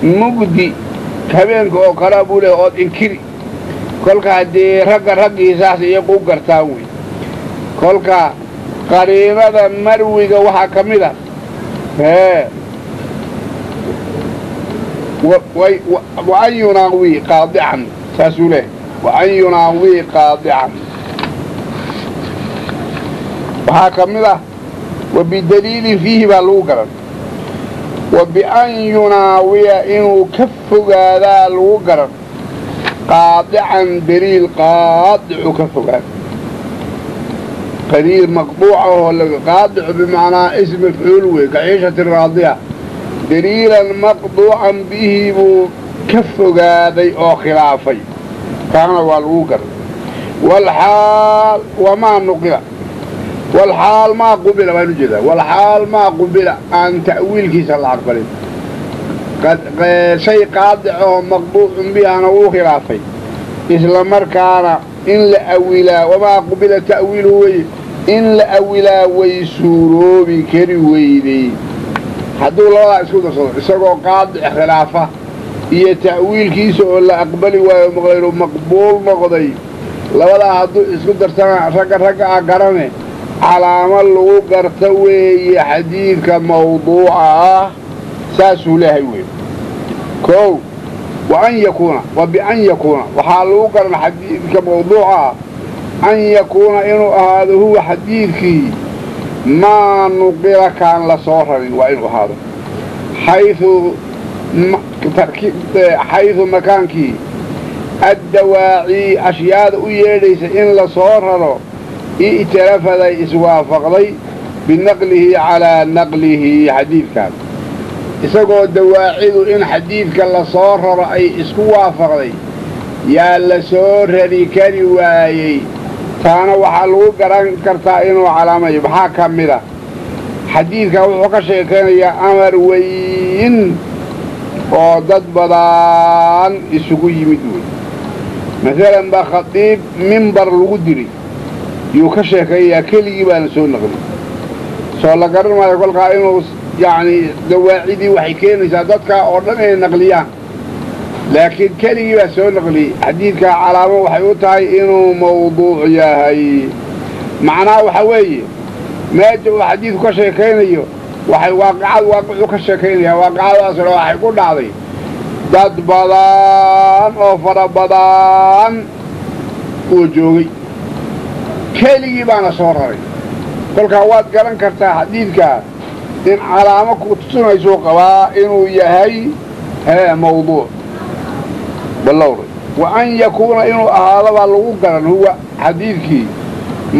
mugdi habeenka oo kalea buu leehay ood inkiri. Kolka haddii ragga raggiisaas iyagu u gartaan wey. Kolka qariinada marwiga waxaa ka mid a hee wa an yunaawii qaadican, saasuu leehay, wa an yunaawii qaadican. Waxaa ka mid ah wa bidaliilin fiihi baa lagu garan, wa bian yunaawiya inuu ka fogaadaa lagu garan, qaadican daliil qaadicu ka fogaado, daliil maqduuca oo qaadicu bimacnaa ism mafcuul wey, ka ciishati raadiya, daliilan maqduucan bihi buu ka fogaaday oo khilaafay, kaana waa lagu garan. Walxaal wamaa nuqila, walxaal maa qubila baan ujeedaa, walxaal maa qubila aan ta'wiilkiisa la aqbalin, shay qaadic oo maqduucun bihana wuu khilaafay, isla markaana in la awilaa wamaa qubila ta'wiiluhu weye, in la awilaa way suuroobi kari weydey. Hadduu labadaa isku darsado, isagoo qaadic khilaafa iyo ta'wiilkiisa oo la aqbali waayo maqlayru maqbuul noqday, labadaa hadduu isku darsana ragga ragga ah garane, calaamo lagu garta weeye xadiidka mawduuca ah, saasuu leehay wey. Kow wa an yakuuna wa bian yakuuna waxaa lagu garan xadiidka mawduuca ah an yakuuna inuu ahaado huwa xadiidkii maa nuqila kaan la soo rarin, waa inuu ahaado xaydu makaankii addawaacii ashyaada u yeedhaysa in la soo raro i'tarafaday iswaafaqday binaqlihi calaa naqlihi xadiidkan, isagoo dawaacidu in xadiidka la soo raro ay isku waafaqday yaa la soo rari kari waayey. Taana waxaa lagu garan kartaa inuu calaamayo. Maxaa ka mid a xadiidkan wuxuu ka sheekaynayaa amar weyn oo dad badan isugu yimid wey. Masalan baa khadiib mimbar lagu diray yuu ka sheekayayaa, keligii baana soo naqlin, soo la garan maayo. Kolkaa inuu yacni dawaacidii waxay keenaysaa dadkaa oo dhan inay naqliyaan, laakiin keligii baa soo naqliyey. Xadiidkaa calaamo waxay u tahay inuu mawduuc yahay. Macnaha waxaa weeye meesha uu xadiidku ka sheekaynayo waxay waaqicad waaqicuu ka sheekaynayaa, waaqicadaasna waxay ku dhacday dad badan oo fara badan oo joogay, keligii baana soo raray. Kolkaa waad garan kartaa xadiidkaa in calaamo ku tusinaysuu qabaa inuu yahay hee mawduuc balowray. Wa an yakuuna inuu ahaado baa lagu garan huwa xadiidkii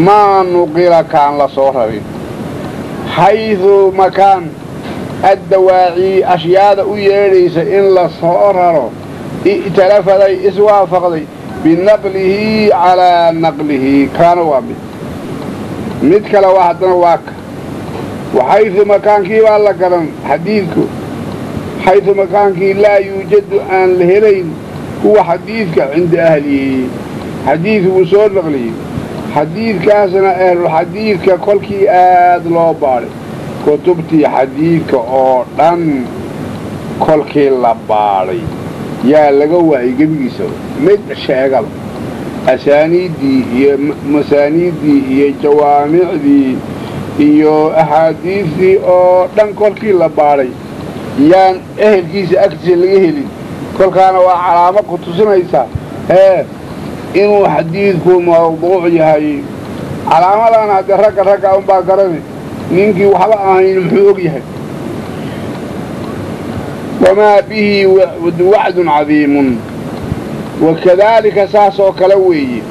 maa nuqila kaan la soo rarin xaydu makaan Addawaacii ashyaada u yeedhaysa in la soo raro i'talafaday iswaafaqday binaqlihi calaa naqlihi. Kaana waa mid mid kale waa haddana waa ka waxaysu makaankii baa la garan xadiidku xaysu makaankii laa yuujadu aan la helayn huwa xadiidka cinda ahlihi. Xadiidku wuu soo naqliyey, xadiidkaasna ahlulxadiidka kolkii aad loo baadhay kutubtii xadiidka oo dhan kolkii la baadhay yaa laga waayey gebigiisaba mid sheegaba, asaaniiddii iyo masaaniiddii iyo jawaamicdii iyo axaadiistii oo dhan kolkii la baadhay yaan ehelkiisa agtiisa laga helin. Kolkaana waa calaamo ku tusinaysa hee inuu xadiidku mawduuc yahay. Calaamadan haddee ragga ragga unbaa garani, ninkii waxba ahayn muxuu og yahay. Wamaa bihi wacdun cadiimun wakadaalika saas oo kale weeye.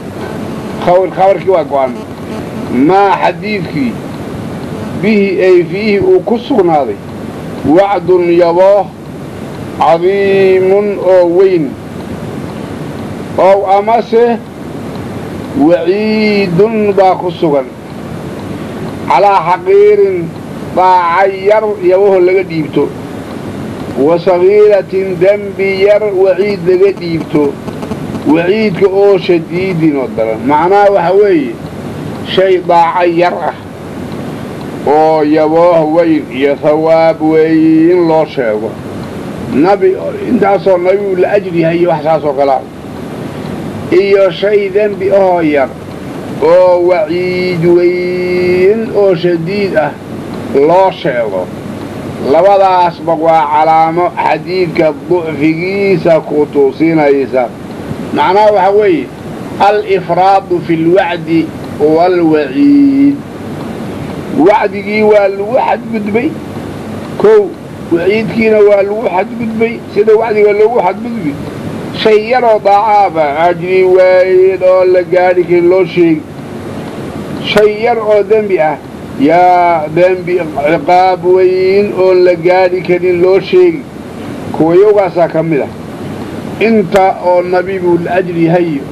Khabarkii waa go'an. Maa xadiidkii bihi ay fiihi uu ku sugnaaday wacdun yabooh cadiimun oo weyn ow amase waciidun baa ku sugan calaa xaqiirin daaca yar yabaho laga dhiibto wa sagiiratin dembi yar waciid laga dhiibto, waciidka oo shadiidin oo daran. Macnaha waxa weeye shay daaca yar ah oo yabooh weyn iyo hawaab weyn loo sheego nabi intaasoo nabigu la ajir yahay iyo wax saasoo kalea, iyo shay dembi ahoo yar oo waciid weyn oo shadiid ah loo sheego. Labadaasba waa calaamo xadiidka ducfigiisa ku tusinaysa. Macnaha waxaa weeye alifraadu fi alwacdi waalwaciid. Wacdigii waa lagu xadgudbay kow, waciidkiina waa lagu xadgudbay. Sida wacdiga loogu xadgudbi shay yaroo daacaaba ajri weyn oo la gaadhi karin loo sheegi, shay yar oo dembi ah yaa dembi ciqaab weyn oon la gaadhi karin loo sheegi. Kuwayowgaasaa ka mid ah intaa oo nabi buu la ajri yahayo,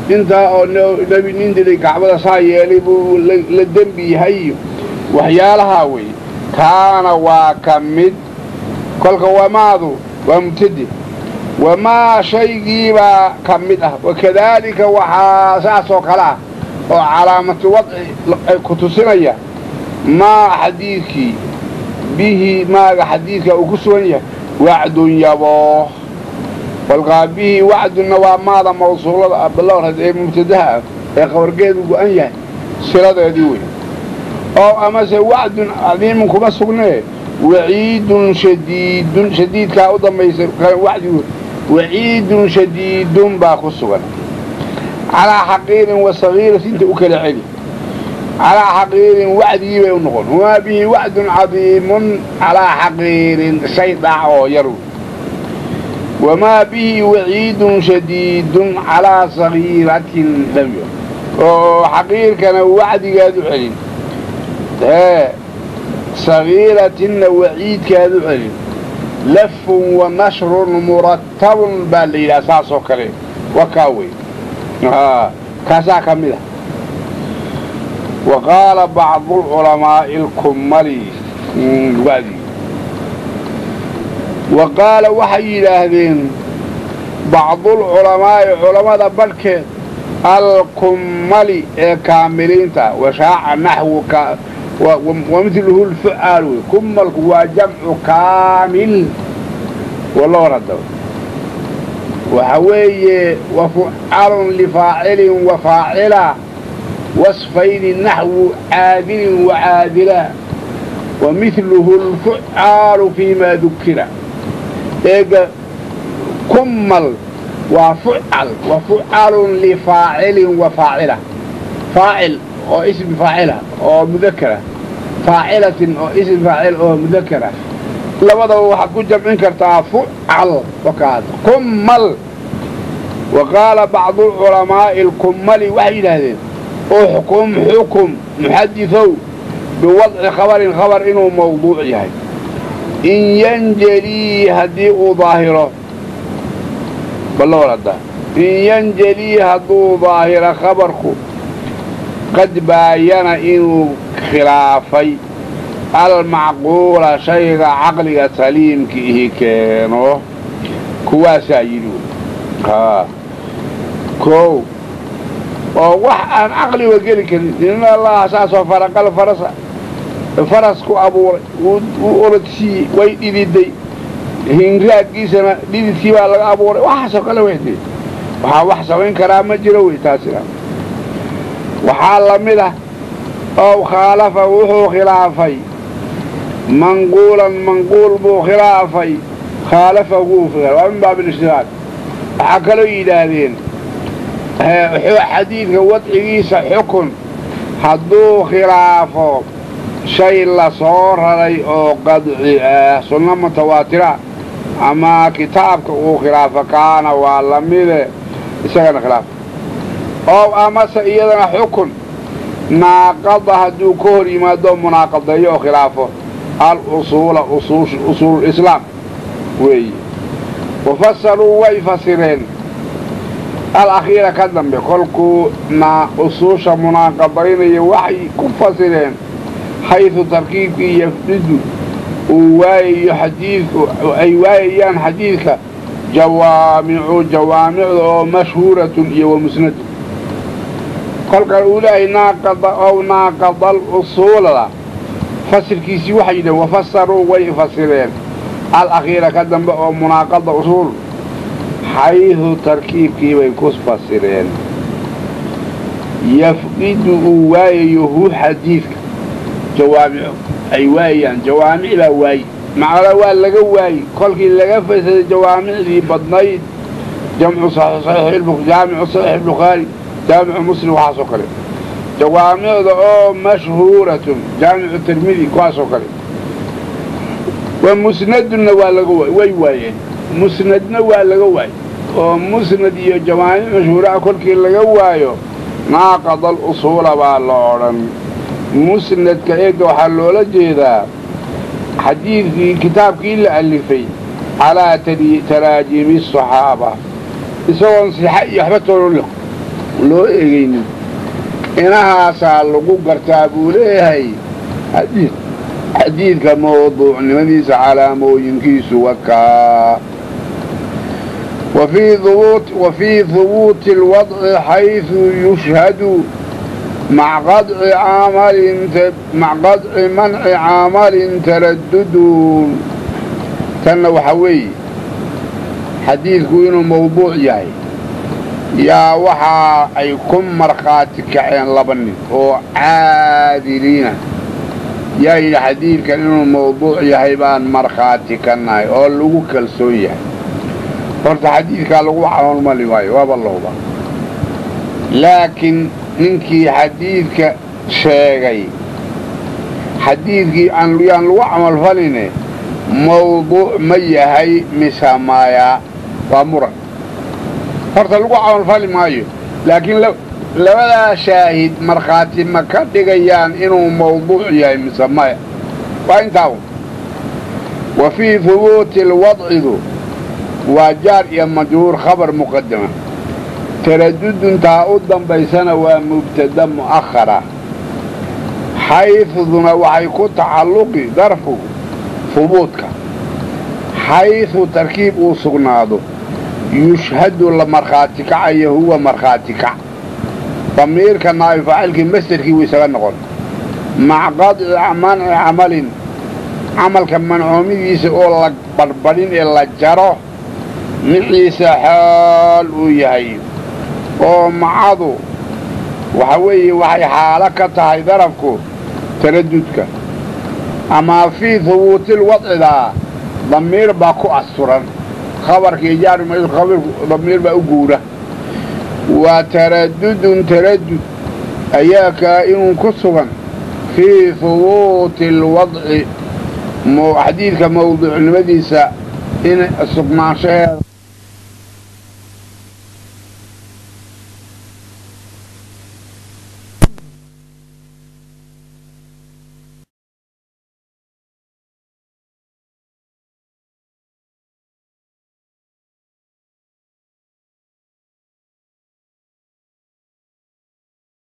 intaa oo nebi nin dilay kacbada saa yeelay buu la dembi yahayo, waxyaalahaa weeye. Kaana waa ka mid. Kolka wamaadu waa mubtade, wamaa shaygiibaa ka mid ah. Wakadaalika waxaa saasoo kale ah oo calaamatu wadci ku tusinaya maa xadiidkii bihi maaga xadiidka uu ku sugan yahay wacdun yabooh. Kolkaa bihi wacdunna waa maada mawsuulada ah balowrad ee mubtadaha ah ee qabargeedu go'an yahay siladeedii wey. Oo amase wacdun cadiimun kuma sugnee waciidun shadiidun, shadiidkaa u dambaysa wacdigu waciidun shadiidun baa ku sugan calaa xaqiirin wa sagiiratinta u kala celi. Calaa xaqiirin wacdigii bay u noqon. Wamaa bihi wacdun cadiimun calaa xaqiirin shay dhaac oo yar. Wamaa bihi waciidun shadiidun calaa sagiiratin lam oo xaqiirkana wacdigaad u celin, ee sagiiratinna waciidkaad u celin. Lafun wa nashrun murattabun baa la yidhaha saasoo kale waa kaa wey, kaasaa ka mid ah. Wa qaala bacdu alculamaa'i alkummali wacdigi. Wa qaala waxay yidhaahdeen bacdulculamaa'i culammada badhkeed alkummali ee kaamiliinta washaaca naxwu wa midluhu lfucaal wey. Kummalku waa jamcu kaamil walowr. Haddaba waxa weeye wa fucalun lifaacilin wa faacila wasfayni naxwu caadilin wa caadila wa midluhu lfucaalu fii maa dukira. Eega kummal waa fucal wa fucalun lifaacilin wa faacila, faacil oo ismi faacila oo mudakara, faacilatin oo ismi faacil oo mudakara, labadaba waxaad ku jamcin kartaa fucal wakaas kummal. Wa qaala bacdu culamaa'i alkummali waxay yidhaahdeen uxkum xukum muxadisow biwadci khabarin khabar inuu mawduuc yahay. In yanjalii haddii uu daahiro balowrada in yanjalii hadduu daahiro khabarku qad baayana inuu khilaafay almacquula shayga caqliga saliimka ihi keeno kuwaasaa yidhi kow oo wax aan caqliga geli karin in allaha saasoo faraqal farasa farasku abuuray wuu orodsiiyey way dhididay hinraaggiisana dhididkii baa laga abuuray waxaasoo kale weyde waxaa wax samayn karaa ma jiro wey taasina waxaa la mid ah ow khaalafa wuxuu khilaafay manquulan manquul buu khilaafay khaalafa wuu waa min baab ilijtihaad waxaa kaloo yidhaahdeen xadiidka wadcigiisa xukun hadduu khilaafo shay la soo raray oo qadci ah sunno mutawaatira ama kitaabka uu khilaafo kaana waa la mide isagana khilaafo ow amase iyadana xukun naaqada hadduu ka hor yimaado munaaqadeeyo oo khilaafo al-usuula usuululislaam weeye wafasaruu way fasireen alakhiira ka dambe kolkuu usuusha munaaqadaynaya waxay ku fasireen xaysu tarkiibkii yafdidu uu waayayo xadiidku ay waayayaan xadiidka jawaamicu jawaamicda oo mashhuuratun iyo wa musnadun kolkan uu leeyahay naaqada ow naaqada alusuulada fasirkiisii waxay yidhaheen wafasaruu way fasireen alakhiira ka dambe oo munaaqada usuul xaysu tarkiibkii bay ku fasireen yafqidu uu waayayo hu xadiidka jawaamicu ay waayayaan jawaamic baa waayi macnaa waa laga waayi kolkii laga fasiray jawaamicdii badnayd jaamicu saxiix bukhaari jaamicu muslim waxaasoo kale jawaamicda oo mashhuuratun jaamicu tirmidi kuwaasoo kale wa musnadunna waa laga waay way waayeen musnadna waa laga waayey oo musnad iyo jawaamic mashhuuraha kolkii laga waayo naaqada alusuula baa la odhan musnadka eega waxaa loola jeedaa xadiidkii kitaabkii la alifay calaa taraajimi asaxaaba isagoon sixa iyo waxba toona loo eegaynin inahaasaa lagu gartaa buu leeyahay xadiidka mawduucnimadiisa calaamooyinkiisu wakaa wa fii hubuuti alwadci xaysu yushhadu maca qadci manci camalin taraddudun tanna waxaa weeye xadiidku inuu mawduuc yahay yaa waxaa ay ku markhaati kaceen laba nin oo caadiliina yaa yidhi xadiidkan inuu mawduuc yahay baan markhaati ka nahay oo lagu kalsoon yahay horta xadiidkaa lagu camalmali maayo waaba lahuba laakiin ninkii xadiidka sheegay xadiidkii yaan lagu camalfaline mawduuc ma yahay mise maya waa muran horta lagu camalfali maayo laakiin labadaa shaahid markhaati ma ka dhigayaan inuu mawduuc yahay mise maya waa intaa wa fii hubuuti alwadcidu waa jaar iyo majruur khabar muqadama taraduduntaa u dambaysana waa mubtada mu'akhara xayfduna waxay ku tacalluqi darfu hubuudka xaysu tarkiib uu sugnaado yushhadu la markhaati kacayo huwa markhaati kac damiirka naaib faacilkii masderkii wuu isaga noqon maca qadci manci camalin camalka mancoomidiisa oo la badhbadhin ee la jaro miciisa xaal uu yahay oo macadu waxa weeye waxay xaalo ka tahay darafku taradudka ama fii hubuutil wadcidaa damiir baa ku asturan khabarkii jaarkhabarku damiir baa u guura waa taradudun taradud ayaa kaa-inun ku sugan fii hubuuti alwadci xadiidka mawduucnimadiisa in sugnaanshaheeda.